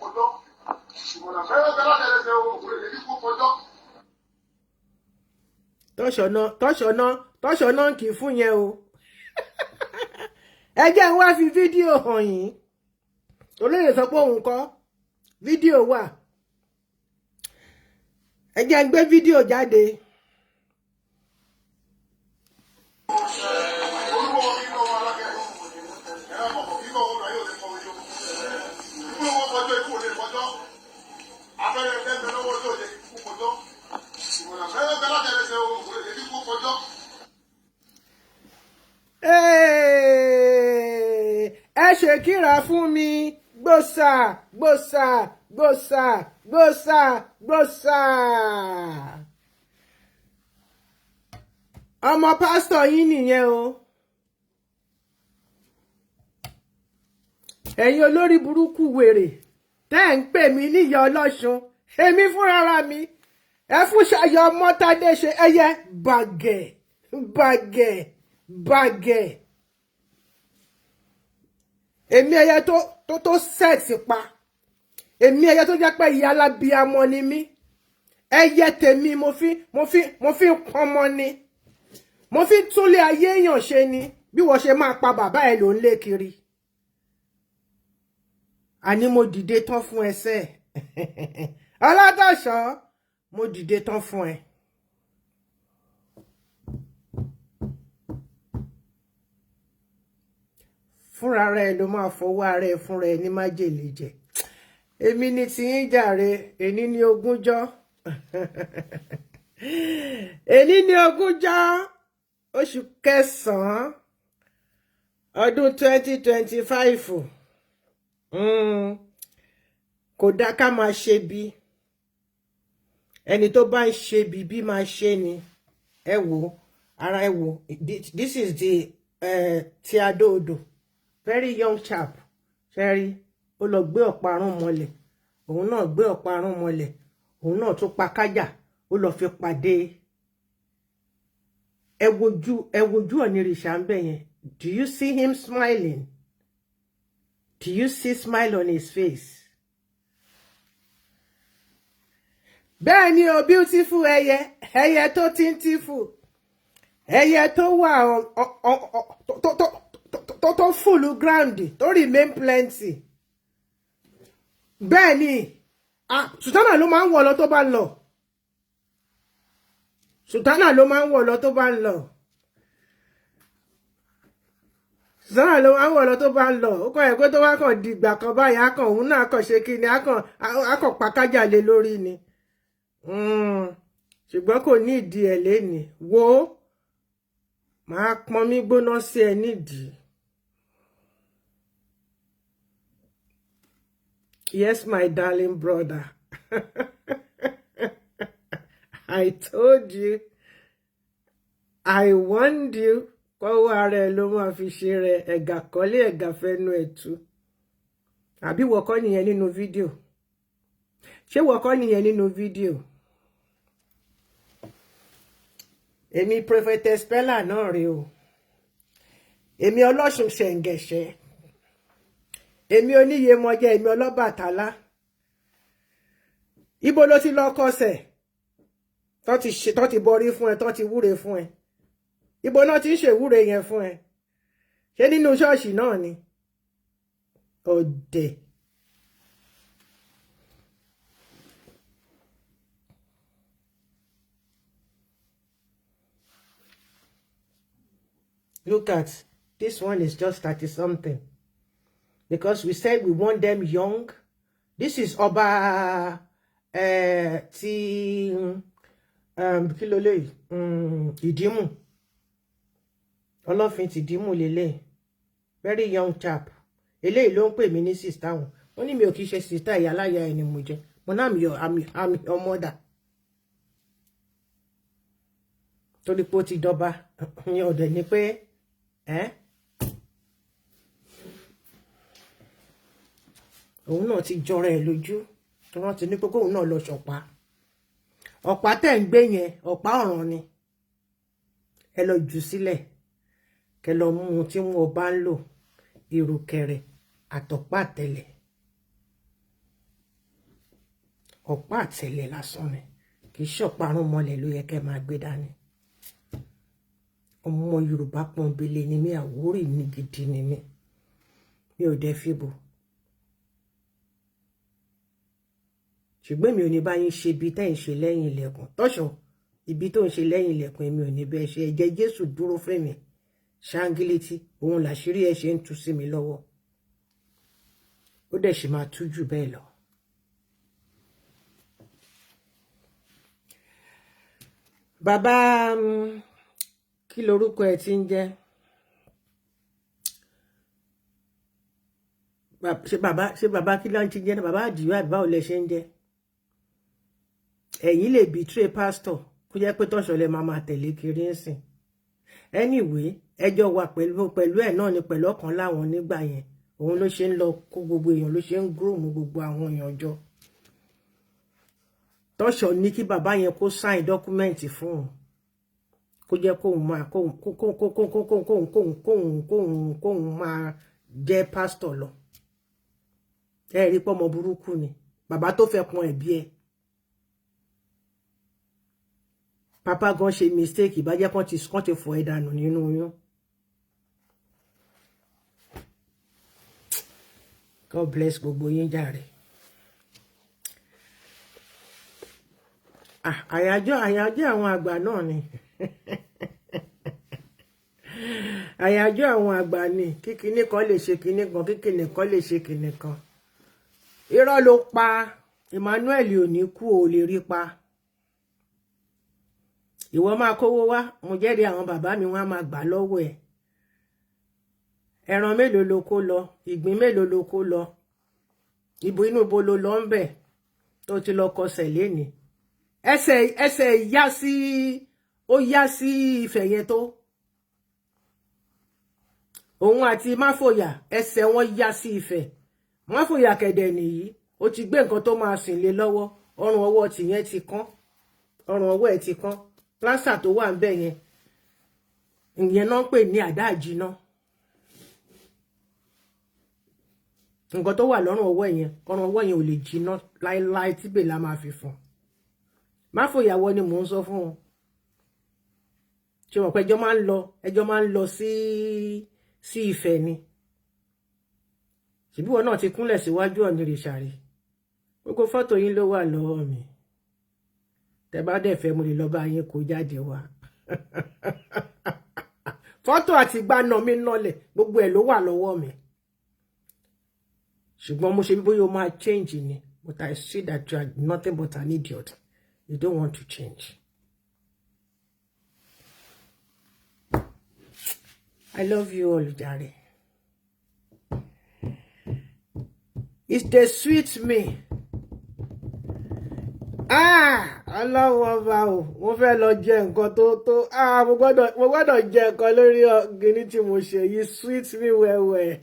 Kọjọ́ ìmọ̀nà fẹ́rẹ́ fẹ́rẹ́ látẹ̀lẹsẹ̀ o, kò lè jẹ́ kíkú kọjọ́. Tọ́ṣọ̀nà, tọ́ṣọ̀nà, tọ́ṣọ̀nà kì í fún yẹn o. Ẹ jẹ́ n wá fi fídíò hàn yín. Olóyè sọ pé òun kọ́ fídíò wà. Ẹ jẹ́ n gbé fídíò jáde. Olúwo kí ló wọn alákẹ́ ẹ̀rọ àkọ́kọ́ kí ló wọn ayé òde kọ́ ojú. Ikú wọn kọjọ́, ikú òde kọjọ́. Abẹ́rẹ́ ẹgbẹ́ lọ́wọ́ tó jẹ́ kíkú kọjọ́. Ìmọ̀nà fẹ́rẹ́ fẹ́rẹ́ látẹ̀lẹsẹ̀ o, kò lè jẹ́ kíkú kọjọ́. Ẹ ṣe kíra fún mi. Gbòsà, gbòsà, gbòsà, gbòsà, gbòsà. Ọmọ pásítọ̀ yín nìyẹn o. Ẹ̀yin olórí burúkú wèrè tẹ́ ẹ̀ ń pè mí níyà ọlọ́ṣun, èmi fúnra mi ẹ fún ṣayọ mọ́tádé ṣe ẹyẹ bàgẹ̀ bàgẹ̀ bàgẹ̀. Èmi ẹyẹ tó sẹ́ẹ̀tì pa, èmi ẹyẹ tó jẹ́ pé ìyá alábíamọ ni mí. Ẹyẹ tèmi, mo fi ń pọnmọ ni, mo fi ń túnlé ayé èèyàn ṣe ni. Bí wọ́n ṣe máa pa bàbá ẹ̀ ló ń lé kiri. Àní mo dìde tán fún ẹsẹ̀ ọlátọ̀ṣọ́, mo dìde tán fún ẹ. Fúnra rẹ ló máa fọwọ́ ara ẹ fúnra ẹ ní májèlé jẹ. Èmi ni tiyín jàre. Èní ní ogúnjọ́, èní ní ogúnjọ́ oṣù kẹsàn-án ọdún 2025. Kò dá ká máa ṣe bí ẹni tó bá ń ṣe bí bí máa ṣe ni. Ẹ wo ara ẹ wo. This is the ti Adó-Odò, very young chap. Ṣẹ́rí ó lọ gbé ọ̀parun mọ́lẹ̀, òun náà gbé ọ̀parun mọ́lẹ̀, òun náà tún pa kájà, ó lọ fi pàdé. Ẹ wojú, ẹ wojú Ọ̀nìrìṣà ń bẹ̀ yẹn. Do you see him smiling? Do you see smile on his face? Bẹ́ẹ̀ ni o, beautiful ẹyẹ, ẹyẹ tó tíntìfù, ẹyẹ tó wà tó full ground, tó remain plenty. Bẹ́ẹ̀ ni, sùtánà ló máa ń wọ̀ lọ tó bá ń lọ. Sùtánà ló máa ń wọ̀ lọ tó bá ń lọ. Sùtánà ló máa ń wọ̀ lọ tó bá ń lọ. Ó kọ́ ẹ̀ pé tó bá kàn di ìgbà kan báyìí, á kàn òun náà kàn ṣe kí ni, á kàn pàkájà lé lórí ni. Ṣùgbọ́n kò ní ìdí ẹ̀ lénìí. Wo, màá pọn mí gbóná sí ẹ nídìí. Yes, my darling brother. I told you. I warned you. Kọ́wọ́ ara ẹ ló máa fi ṣe rẹ. Ẹ̀gà kọ́lé, ẹ̀gà fẹ́nu ẹ̀ tú. Àbí wọ́n kọ́ nìyẹn nínú fídíò? Ṣé wọ́n kọ́ nìyẹn nínú fídíò? Èmi Prophetess Bella náà rèé o. Èmi ọlọ́ṣun ṣẹ̀ǹgẹ̀ṣẹ̀, èmi oníyemọjẹ, èmi ọlọ́bàtálá. Ibo ló ti lọ kọsẹ̀ tó ti ṣe, tó ti bọrí fún ẹ, tó ti wúre fún ẹ? Ibo náà ti ń ṣèwúre yẹn fún ẹ? Ṣé nínú ṣọ́ọ̀ṣì náà ni? Ọ̀dẹ̀. Look at this one, is just 30 something. Because we said we want them young. This is Ọba ti kí ló lè Ìdímù. Ọlọ́fin ti Ìdímù lélẹ̀. Very young chap. Eléyìí ló ń pè mí ní sister wọn. Wọ́n ní mi ò kì í ṣe sister, ìyá aláya ẹni mo jẹ́. Mo náà I'm your mother. Torí pé ó ti dọba. Ìyẹn ọ̀dẹ̀ ni pé ẹ́ òun náà ti jọra ẹ̀ lójú tí wọ́n ti ní pé kóun náà lọ ṣọ̀pá. Ọ̀pá tẹ̀ ń gbé yẹn, ọ̀pá ọ̀ràn ni. Ẹ lọ jù sílẹ̀, kẹ lọ mú un tí wọn bá ń lò, ìrùkẹ̀rẹ̀ àtọ̀pá àtẹlẹ̀. Ọ̀pá àtẹ̀lẹ̀ lásán ni, kì í ṣọ̀pá arúnmọlẹ̀ ló yẹ kẹ́ máa gbé dání. Ọmọ Yorùbá pọ́nbélé ni mí, Àwórì ní gidi ni mí, mi ò dẹ̀ fìbò. Ṣùgbọ́n mi ò ní bá yín ṣe ibi tẹ́ ń ṣe lẹ́yìn ilẹ̀kùn. Tọ́ṣọ̀, ibi tó ń ṣe lẹ́yìn ilẹ̀kùn, èmi ò ní bẹ́ẹ̀ ṣe. Ẹ̀jẹ̀ Jésù dúró fún mi ṣáńgílétí, òun làṣírí ẹ̀ ṣe ń tú sí mi lọ́wọ́. Ó dẹ̀ ṣì máa tú jù bẹ́ẹ̀ lọ. Bàbá, kí lorúkọ ẹ ti ń jẹ́? Ṣé bàbá kí ló ń ti jẹ́? Bàbá àdìyó àbí báwo lẹ ṣe ń jẹ́? Ẹ̀yin lè betray pastor kó jẹ́ pé Tọ́ṣọ̀ lẹ máa máa tẹ̀lé kiri ń sìn. Anyway, ẹjọ́ wà pẹ̀lú ẹ̀ náà ni, pẹ̀lú ọ̀kan láwọn nígbà yẹn. Òun ló ṣe ń lọ kó gbogbo èèyàn, ló ṣe ń groom gbogbo àwọn èèyàn jọ. Tọ́ṣọ̀ ní kí bàbá yẹn kó sign document fún òun, kó jẹ́ kóun máa kóun kóun kóun kóun kóun kóun kóun kóun kóun kóun máa jẹ́ pastor lọ. Ẹ rí pọ́mọ burúkú ni bàbá tó fẹ́ pọn ẹ̀bí ẹ. Papa gan ṣe mistake, ìbàjẹ́ kan ti fọ ẹ dànù nínú oyún. God bless gbogbo yín jàre. Àyájọ́ àwọn àgbà náà ni. Àyájọ́ àwọn àgbà ni, kíkiní kan lè ṣe kíní kan, kíkiní kan lè ṣe kíní kan. Irọ́ ló pa. Emmanuel ò ní kú, ò lè rí pa. Ìwọ máa kówó wá, mo jẹ́rìí àwọn bàbá mi, wọ́n á máa gbà lọ́wọ́ ẹ̀. Ẹran mélòó ló kó lọ? Ìgbín mélòó ló kó lọ? Ibo inú ibo ló lọ ń bẹ̀ tó ti lọ kọsẹ̀ lénìí? Ẹsẹ̀ yá sí, ó yá sí Ifẹ̀ yẹn tó. Òun àti Máfòyà, ẹsẹ̀ wọn yá sí Ifẹ̀. Máfòyà kẹ̀dẹ̀ nìyí, ó ti gbé nǹkan tó máa sìn lé lọ́wọ́. Ọrùn ọwọ́ tìyẹn ti kán, ọrùn ọwọ́ ẹ̀ ti kán. Plásà tó wà ń bẹ̀ yẹn, ìyẹn náà ń pè ní àdá àjìná. Nǹkan tó wà lọ́rùn ọwọ́ yẹn, ọrùn ọwọ́ yẹn ò lè jiná láéláé, tíbẹ̀ la máa fi fún. Máfòyàwọ ni mò ń sọ fún wọn. Ṣé wọn pé ẹjọ́ máa ń lọ, ẹjọ́ máa ń lọ sí Ifẹ̀ ni. Ṣèbí wọn náà ti kúnlẹ̀ síwájú Ọ̀nìrìṣà rí. Gbogbo fọ́tò yín ló wà lọ́wọ́ mi. Tẹ́ bá dẹ̀ fẹ́, mo lè lọ bá yín kó jáde wá. Fọ́tò àti ìgbàna mi nọlẹ̀, gbogbo ẹ̀ ló wà lọ́wọ́ mi. Ṣùgbọ́n mo ṣe bí bóyá o máa change ni, but I see that you are nothing but an idiot. You don't want to change. I love you all, jàre. It's the sweet me. Ah, Ọlọ́run ọba o, mo fẹ́ lọ jẹ nǹkan tó tó. Ah, mo gbọ́dọ̀ jẹ nǹkan lórí ọ̀gìnní tí mo ṣe yìí, sweet me well well.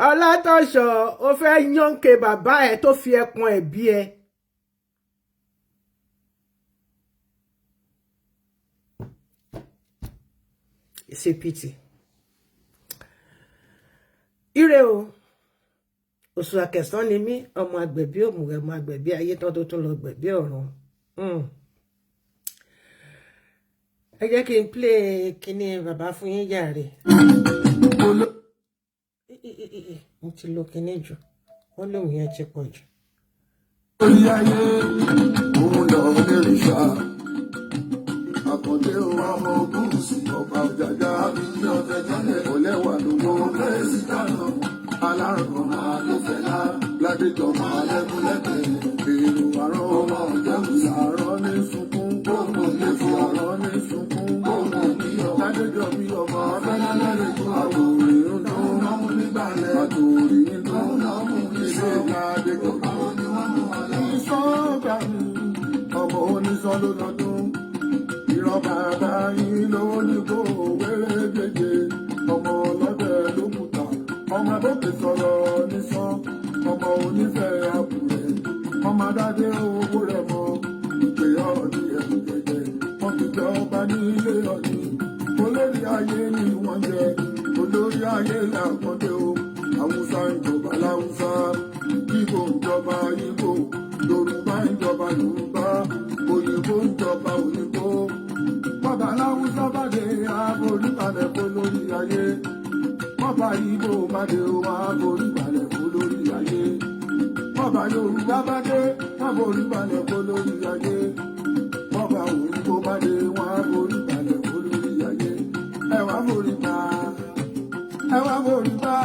Ọlátọ̀ṣọ́, ó fẹ́ yànke bàbá ẹ̀ tó fi ẹpọn ẹ̀ bí ẹ. It's a pity. Ire o. Oṣù àkẹsàn ni mí, ọmọ àgbẹ̀bí òmùwẹ̀, ọmọ àgbẹ̀bí ayé tán tó tún lọ gbẹ̀bí ọ̀run. Ẹ jẹ́ kí n play kíní bàbá fún yín jàre. Mo ti lo kíní jù, wọ́n lóun yẹn ti pọ̀ jù. Orí ayé òun lọ nírìṣà. Àkàndé ọmọ ogun sí ọba ọ̀jàjà. Àbíyí ọ̀tẹ̀ jálẹ̀ ọ̀lẹ́wà lówó. Kérésì dáná alárùn máa ló fẹ́lá. Ládéjọ́ máa lẹ́kúnlẹ́kẹ̀. Èrò àrọ́ ọmọ ọ̀jẹ̀wùsà. Àrọ́ ní sunkún. Gbogbo ní fún àrọ́ ní sunkún. Gbogbo ní ọ. Ládéjọ́ bí ọmọ afẹ́lá lẹ́rìí. Àtòrí ń dún. Námú nígbàlẹ̀. Àtòrí ń dún. Námú níṣẹ́. Ládéjọ́ ìsọ́gbà mi. Ọmọ onísọ́ ló lọ́dún. Ìran bàbá yín ló ní kó wéré jẹjẹ. Ọmọ ọlọ́dẹ ló kùtà. Ọmọ abókè sọ̀rọ̀ nísán. Ọmọ onífẹ̀ẹ́ àbúrẹ̀. Ọmọ adájẹ́ owó rẹ̀ mọ́. Ìpè ọ̀ọ́dí ẹ̀rù jẹjẹ. Wọ́n fi jọba ní ilé ọ̀nì. Olórí ayé ni wọ́n jẹ. Olórí ayé làkọ́dé o. Haúsá ń jọba láwùsá. Ìgbò ń jọba Ìgbò, Yorùbá ń jọba Yorùbá, òyìnbó ń jọba òyìnbó. Bọ́ba Aláwùsá bá dé, àforíbalẹ̀ fún lórí ayé. Bọ́ba Ìgbò bá dé, àforíbalẹ̀ fún lórí ayé. Bọ́ba Yorùbá bá dé, àforíbalẹ̀ fún lórí ayé. Bọ́ba òyìnbó bá dé, wọ́n àforíbalẹ̀ fún lórí ayé. Ẹ wá forí ba, ẹ wá forí ba,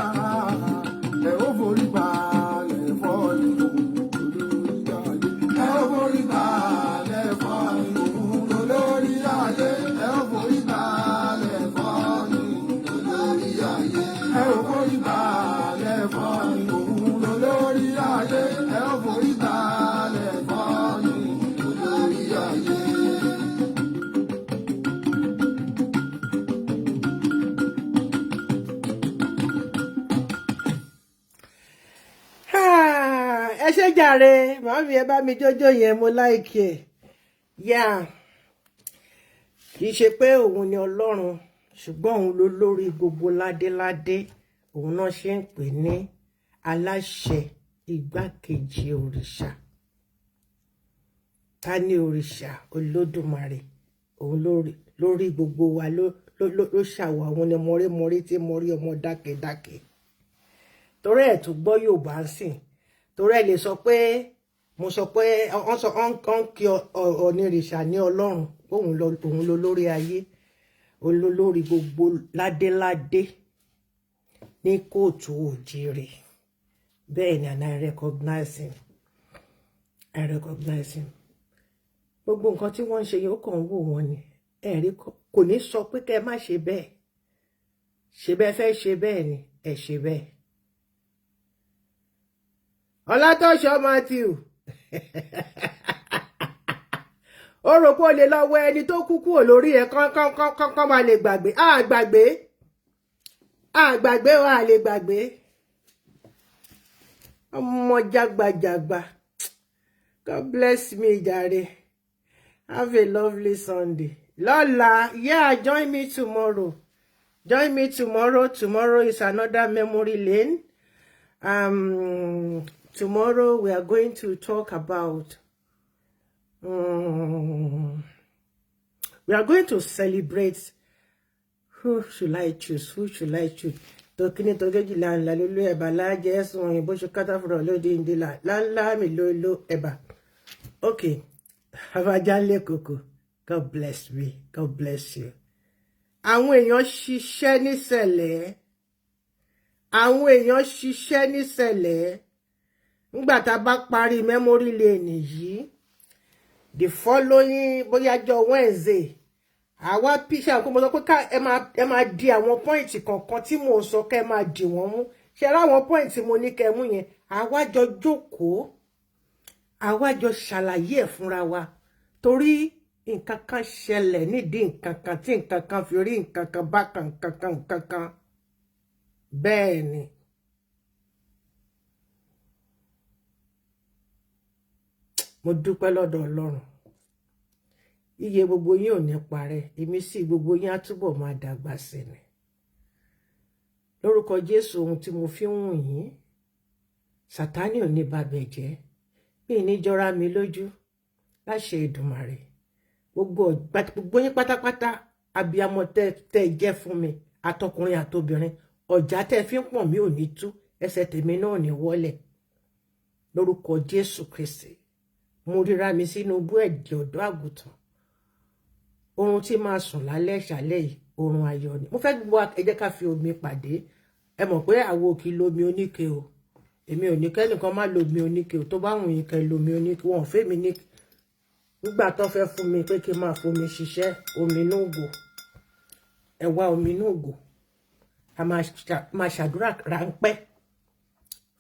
ẹ ó forí balẹ̀ fọ́ ìhòòhò lórí ayé. Ẹ ó forí balẹ̀ fọ́ ìhòòhò lórí ayé. Ẹ ó forí balẹ̀ fọ́ ìhòòhò lórí ayé. Ẹ ó forí balẹ̀ fọ́ ìhòòhò lórí ayé. Ẹ ó forí balẹ̀ fọ́ ìhòòhò lórí ayé. Ah, ẹ ṣé jàre, màmí, ẹ bá mi jójó yẹn, mo like ẹ. Yá, kì í ṣe pé òun ni Ọlọ́run, ṣùgbọ́n òun ló lórí gbogbo ládéládé. Òun náà ṣe ń pè ní aláṣẹ igbákejì òrìṣà. Ta ní òrìṣà? Olódùmarè. Òun lórí gbogbo wa, ló ṣàwọ̀ àwọn ni mọ̀rẹ́mọ̀rẹ́ tí mọ̀rí ọmọ dákẹ́dákẹ́. Torí ẹ̀ tó gbọ́ Yorùbá ń sìn, torí ẹ̀ lè sọ pé mo sọ pé wọ́n sọ wọ́n kí onírìṣà ní Ọlọ́run. Òun ló lórí ayé, òun ló lórí gbogbo ládéládé ní kóòtù òjìrè. Bẹ́ẹ̀ ni, and I recognize him, I recognize him. Gbogbo nǹkan tí wọ́n ń ṣe yẹn, ó kàn ń wò wọ́n ni. Ẹ̀rí kò ní sọ pé kẹ́ ẹ má ṣe bẹ́ẹ̀. Ṣe bẹ́ẹ̀ fẹ́ ṣe bẹ́ẹ̀ ni, ẹ ṣe bẹ́ẹ̀. Ọlátọ́ṣọ́ Matthew, ó rò pé o lè lọ wọ ẹni tó kú kúrò lórí ẹ kán máa lè gbàgbé. Á gbàgbé, á gbàgbé, á lè gbàgbé. Ọmọ jágbajàgba. God bless me jàre. Have a lovely Sunday lọ́la. Yeah, join me tomorrow, join me tomorrow. Tomorrow is another memory lane. Tomorrow we are going to talk about we are going to celebrate. Who should I choose? Who should I choose? Tòkíní tòkejì láńlá lólú ẹ̀bà lájẹ́ ẹ̀sùn òyìnbó ṣe kátàfùrọ̀ lóde ìdílà láńlá mi lólú ẹ̀bà. Okay, abájálé kòkò. God bless me, God bless you. Àwọn èèyàn ṣiṣẹ́ nísẹ̀lẹ̀, àwọn èèyàn ṣiṣẹ́ nísẹ̀lẹ̀. Nígbà tá a bá parí memory lane yìí, the following, bóyá jọ Wednesday, àwa píṣà kó mo sọ pé ká ẹ máa di àwọn point kọ̀ọ̀kan tí mò ń sọ, kẹ́ ẹ máa dì wọ́n mú. Ṣe ra àwọn point mo ní kẹ́ mú yẹn, àwa jọ jókòó, àwa jọ ṣàlàyé ẹ̀ fúnra wa, torí nǹkan kan ṣẹlẹ̀ nídìí nǹkan kan tí nǹkan kan fi rí nǹkan kan bákan, nǹkan kan, nǹkan kan. Bẹ́ẹ̀ ni. Mo dúpẹ́ lọ́dọ̀ Ọlọ́run. Iye gbogbo yín ò ní parẹ́, ìmísí gbogbo yín á túbọ̀ máa dàgbà sí ni lórúkọ Jésù. Ohun tí mo fi ń wùn yín, Sátánì ò ní babẹ̀ jẹ́ bí ní jọra mi lójú láṣẹ Èdùmàrè. Gbogbo gbogbo yín pátápátá, abiyamọ tẹ tẹ jẹ́ fún mi, àtọkùnrin àtobìnrin, ọ̀já tẹ́ fi ń pọ̀n mí ò ní tú, ẹsẹ̀ tèmi náà ní wọ́lẹ̀ lórúkọ Jésù Kristi. Mo ríra mi sínú ibú ẹ̀jẹ̀ ọ̀dọ́ àgùntàn. Oorun tí máa sùn lálẹ́ ìṣàlẹ̀ yìí, oorun ayọ̀ ni. Mo fẹ́ gbọ́, ẹ jẹ́ ká fi omi pàdé. Ẹ mọ̀ pé àwo kì í lomi oníke o. Èmi ò ní kẹ́nìkan má lomi oníke o. Tó bá wùn yín kẹ́ lomi oníke. Wọn ò fẹ́ mi ní nígbà tó fẹ́ fún mi pé kí n máa fomi ṣiṣẹ́. Omi inú ògò, ẹ wá omi inú ògò. A máa ṣàdúrà ráńpẹ́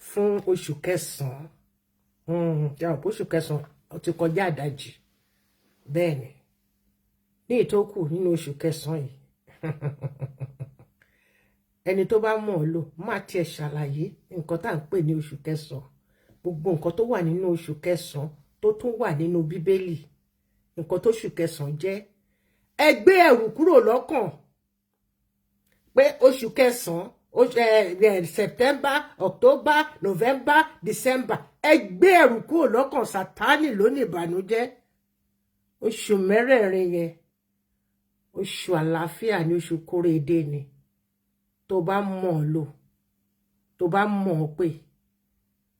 fún oṣù kẹsàn-án. Oṣù kẹsàn-án ó ti kọjá àdájì. Bẹ́ẹ̀ ni, ní ìtókù nínú oṣù kẹsàn-án yìí, ẹni tó bá mọ̀ ọ́ lò má tiẹ̀ ṣàlàyé nǹkan tá à ń pè ní oṣù kẹsàn-án, gbogbo nǹkan tó wà nínú oṣù kẹsàn-án, tó tún wà nínú Bíbélì, nǹkan tó oṣù kẹsàn-án jẹ́. Ẹ gbé ẹ̀rù kúrò lọ́kàn pé oṣù kẹsàn-án September, October, November, December, ẹ gbé ẹrù kúrò lọ́kàn. Sátánì ló ní ìbànújẹ́. Oṣù mẹ́rẹ̀ẹ̀rin yẹn, oṣù àlàáfíà ní, oṣù kórèdé ni. Tó bá mọ̀ ọ́ lò, tó bá mọ̀ ọ́ pé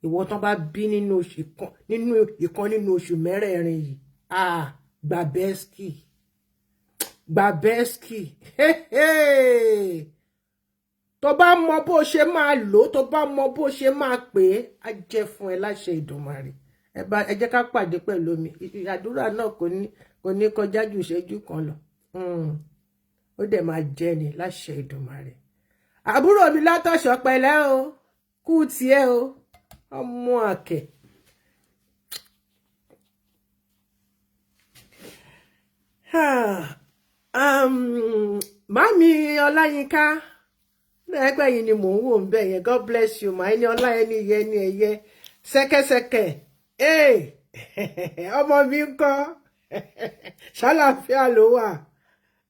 ìwọ tán bá bí nínú oṣù kan, nínú ìkan nínú oṣù mẹ́rẹ̀ẹ̀rin yìí, ah, gbàbẹ́sìkì, gbàbẹ́sìkì. Tó bá mọ bó ṣe máa lò, tó bá mọ bó ṣe máa pè é, á jẹ́ fún ẹ láṣẹ Ìdùmarè. Ẹ bá ẹ jẹ́ ká pàdé pẹ̀lú mi. Àdúrà náà kò ní kọjá ju ìṣẹ́jú kan lọ. Ó dẹ̀ máa jẹ́ ni láṣẹ Ìdùmarè. Àbúrò mi látọ̀ṣọ́, pẹ̀lẹ́ o, kú tiẹ̀ o, ọmọ àkẹ́. Màmí Ọláyínká, ẹgbẹ́ yìí ni mò ń wò ń bẹ̀ yẹn. God bless you, màá ní ọlá ẹni yẹ ní ẹyẹ ṣẹ́kẹ́ṣẹkẹ̀. Ọmọ mi ń kọ́, ṣàlàáfíà ló wà?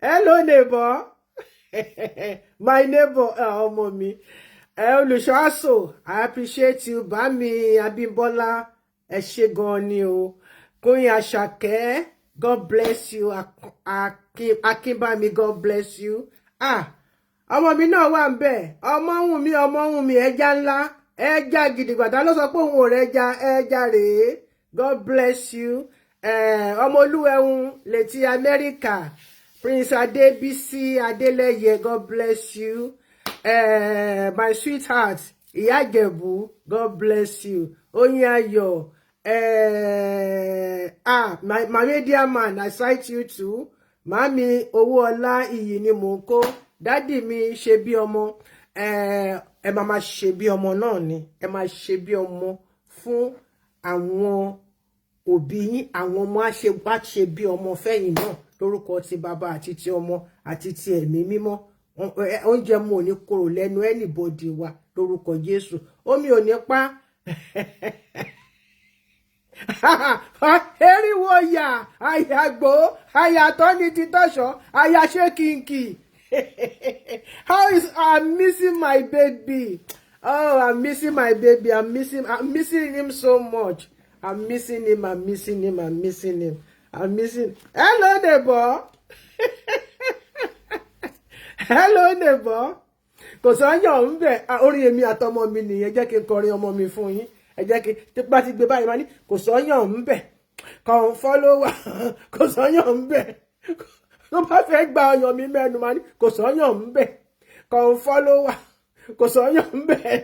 Hello neighbor, my neighbor. Ọmọ mi, olùṣọ́ àṣọ, I appreciate you. Bámi Abímbọ́lá, ẹ ṣé gan ni o. Queen Àṣàkẹ́, God bless you. Akínbámi, God bless you. Ah, ọmọ mi náà wà ń bẹ̀. Ọmọ wùn mí, ọmọ wùn mí, ẹja ńlá, ẹja gidigbàtà ló sọ pé òun ò rẹja, ẹja rèé. God bless you. Ọmọ olúwẹ̀hún létí Amẹ́ríkà, Prince Adébísí Adélẹ́yẹ, God bless you. My sweetheart, Ìyá Ìjẹ̀bú, God bless you. Oyin Ayọ̀, ah, my media man, I cite you too. Màámi owó ọlá iyì ni mò ń kó. Daddy mi ṣe bí ọmọ, ẹ máa máa ṣe bí ọmọ náà ni. Ẹ máa ṣe bí ọmọ fún àwọn òbí yín. Àwọn ọmọ á ṣe wá ṣe bí ọmọ fẹ́yìn náà lórúkọ ti bàbá àti ti ọmọ àti ti ẹ̀mí mímọ́. Oúnjẹ mu ò ní korò lẹ́nu anybody wa lórúkọ Jésù. Omi ò ní pa eriwo yà àyàgbó àyàtọ̀ ní títọ́ṣọ́ àyàṣe kìnkì. How is I'm missing my baby. Oh, I'm missing my baby. I'm missing him so much. I'm missing him, I'm missing him, I'm missing him, I'm missing. Hello neighbor, hello neighbor. Kò sọ́yàn ń bẹ̀. Orin èmi àtọmọ mi nìyẹn. Jẹ́ kí n kọrin ọmọ mi fún yín. Ẹ jẹ́ kí tí bá ti gbé báyìí, máa ní kò sọ́yàn ń bẹ̀ kàn fọ́lọ́wà, kò sọ́yàn ń bẹ̀. Tó bá fẹ́ gba ọyàn mi mẹ́nu, máa ní kò sọ́yàn ń bẹ̀ kàn fọ́lọ́wà, kò sọ́yàn ń bẹ̀.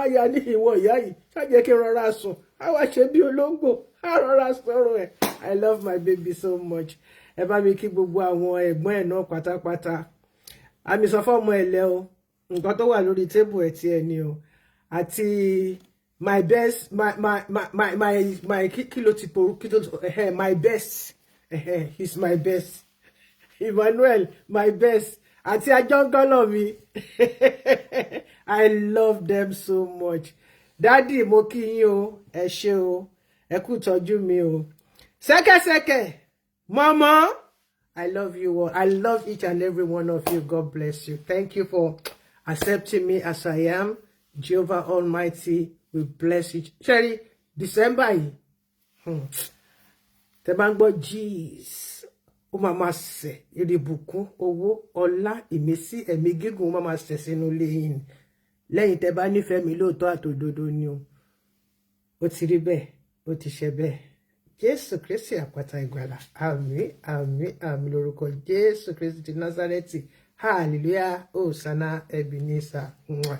Àyà ní ìwọ ìyá yìí ṣáàjẹ́ kí n rọra sùn, á wá ṣe bí olóńgbò, á rọra sọ̀rọ̀ ẹ̀. I love my baby so much. Ẹ bá mi kí gbogbo àwọn ẹ̀gbọ́n ẹ̀ náà pátápátá. Àmì sọ fọ́mọ ẹ̀ lẹ́ o, nǹkan tó wà lórí table ẹ̀ tí ẹ ní o, àti my best, my kí ló ti porú, kí ló, my best, he's my best, Emmanuel, my best, àti ajọ́ngọ́lọ̀ mi. I love them so much. Daddy, mo kí yín o, ẹ ṣé o, ẹ kú tọ́jú mi o. Ṣẹ́kẹ́ṣẹkẹ̀ mọ́mọ́, I love you all. I love each and every one of you. God bless you. Thank you for accepting me as I am. Jehovah Almighty will bless you. Ṣẹ́rí December yìí, tẹ́ bá ń gbọ́ jeez, ó máa máa sẹ̀ ìrìbùkún, owó, ọlá, ìmísí, ẹ̀mí gígùn, ó máa máa sẹ̀ sínú ilé yín ni. Lẹ́yìn tẹ́ bá nífẹ̀ẹ́ mi lóòótọ́ àtòdodo ni o. Ó ti rí bẹ́ẹ̀, ó ti ṣe bẹ́ẹ̀. Jésù Kristi àpáta ìgbàlà. Àmín, àmín, àmín lórúkọ Jésù Kristi ti Násárẹ́tì. Hallelujah, Hosanna, Ebenezer. Mwah.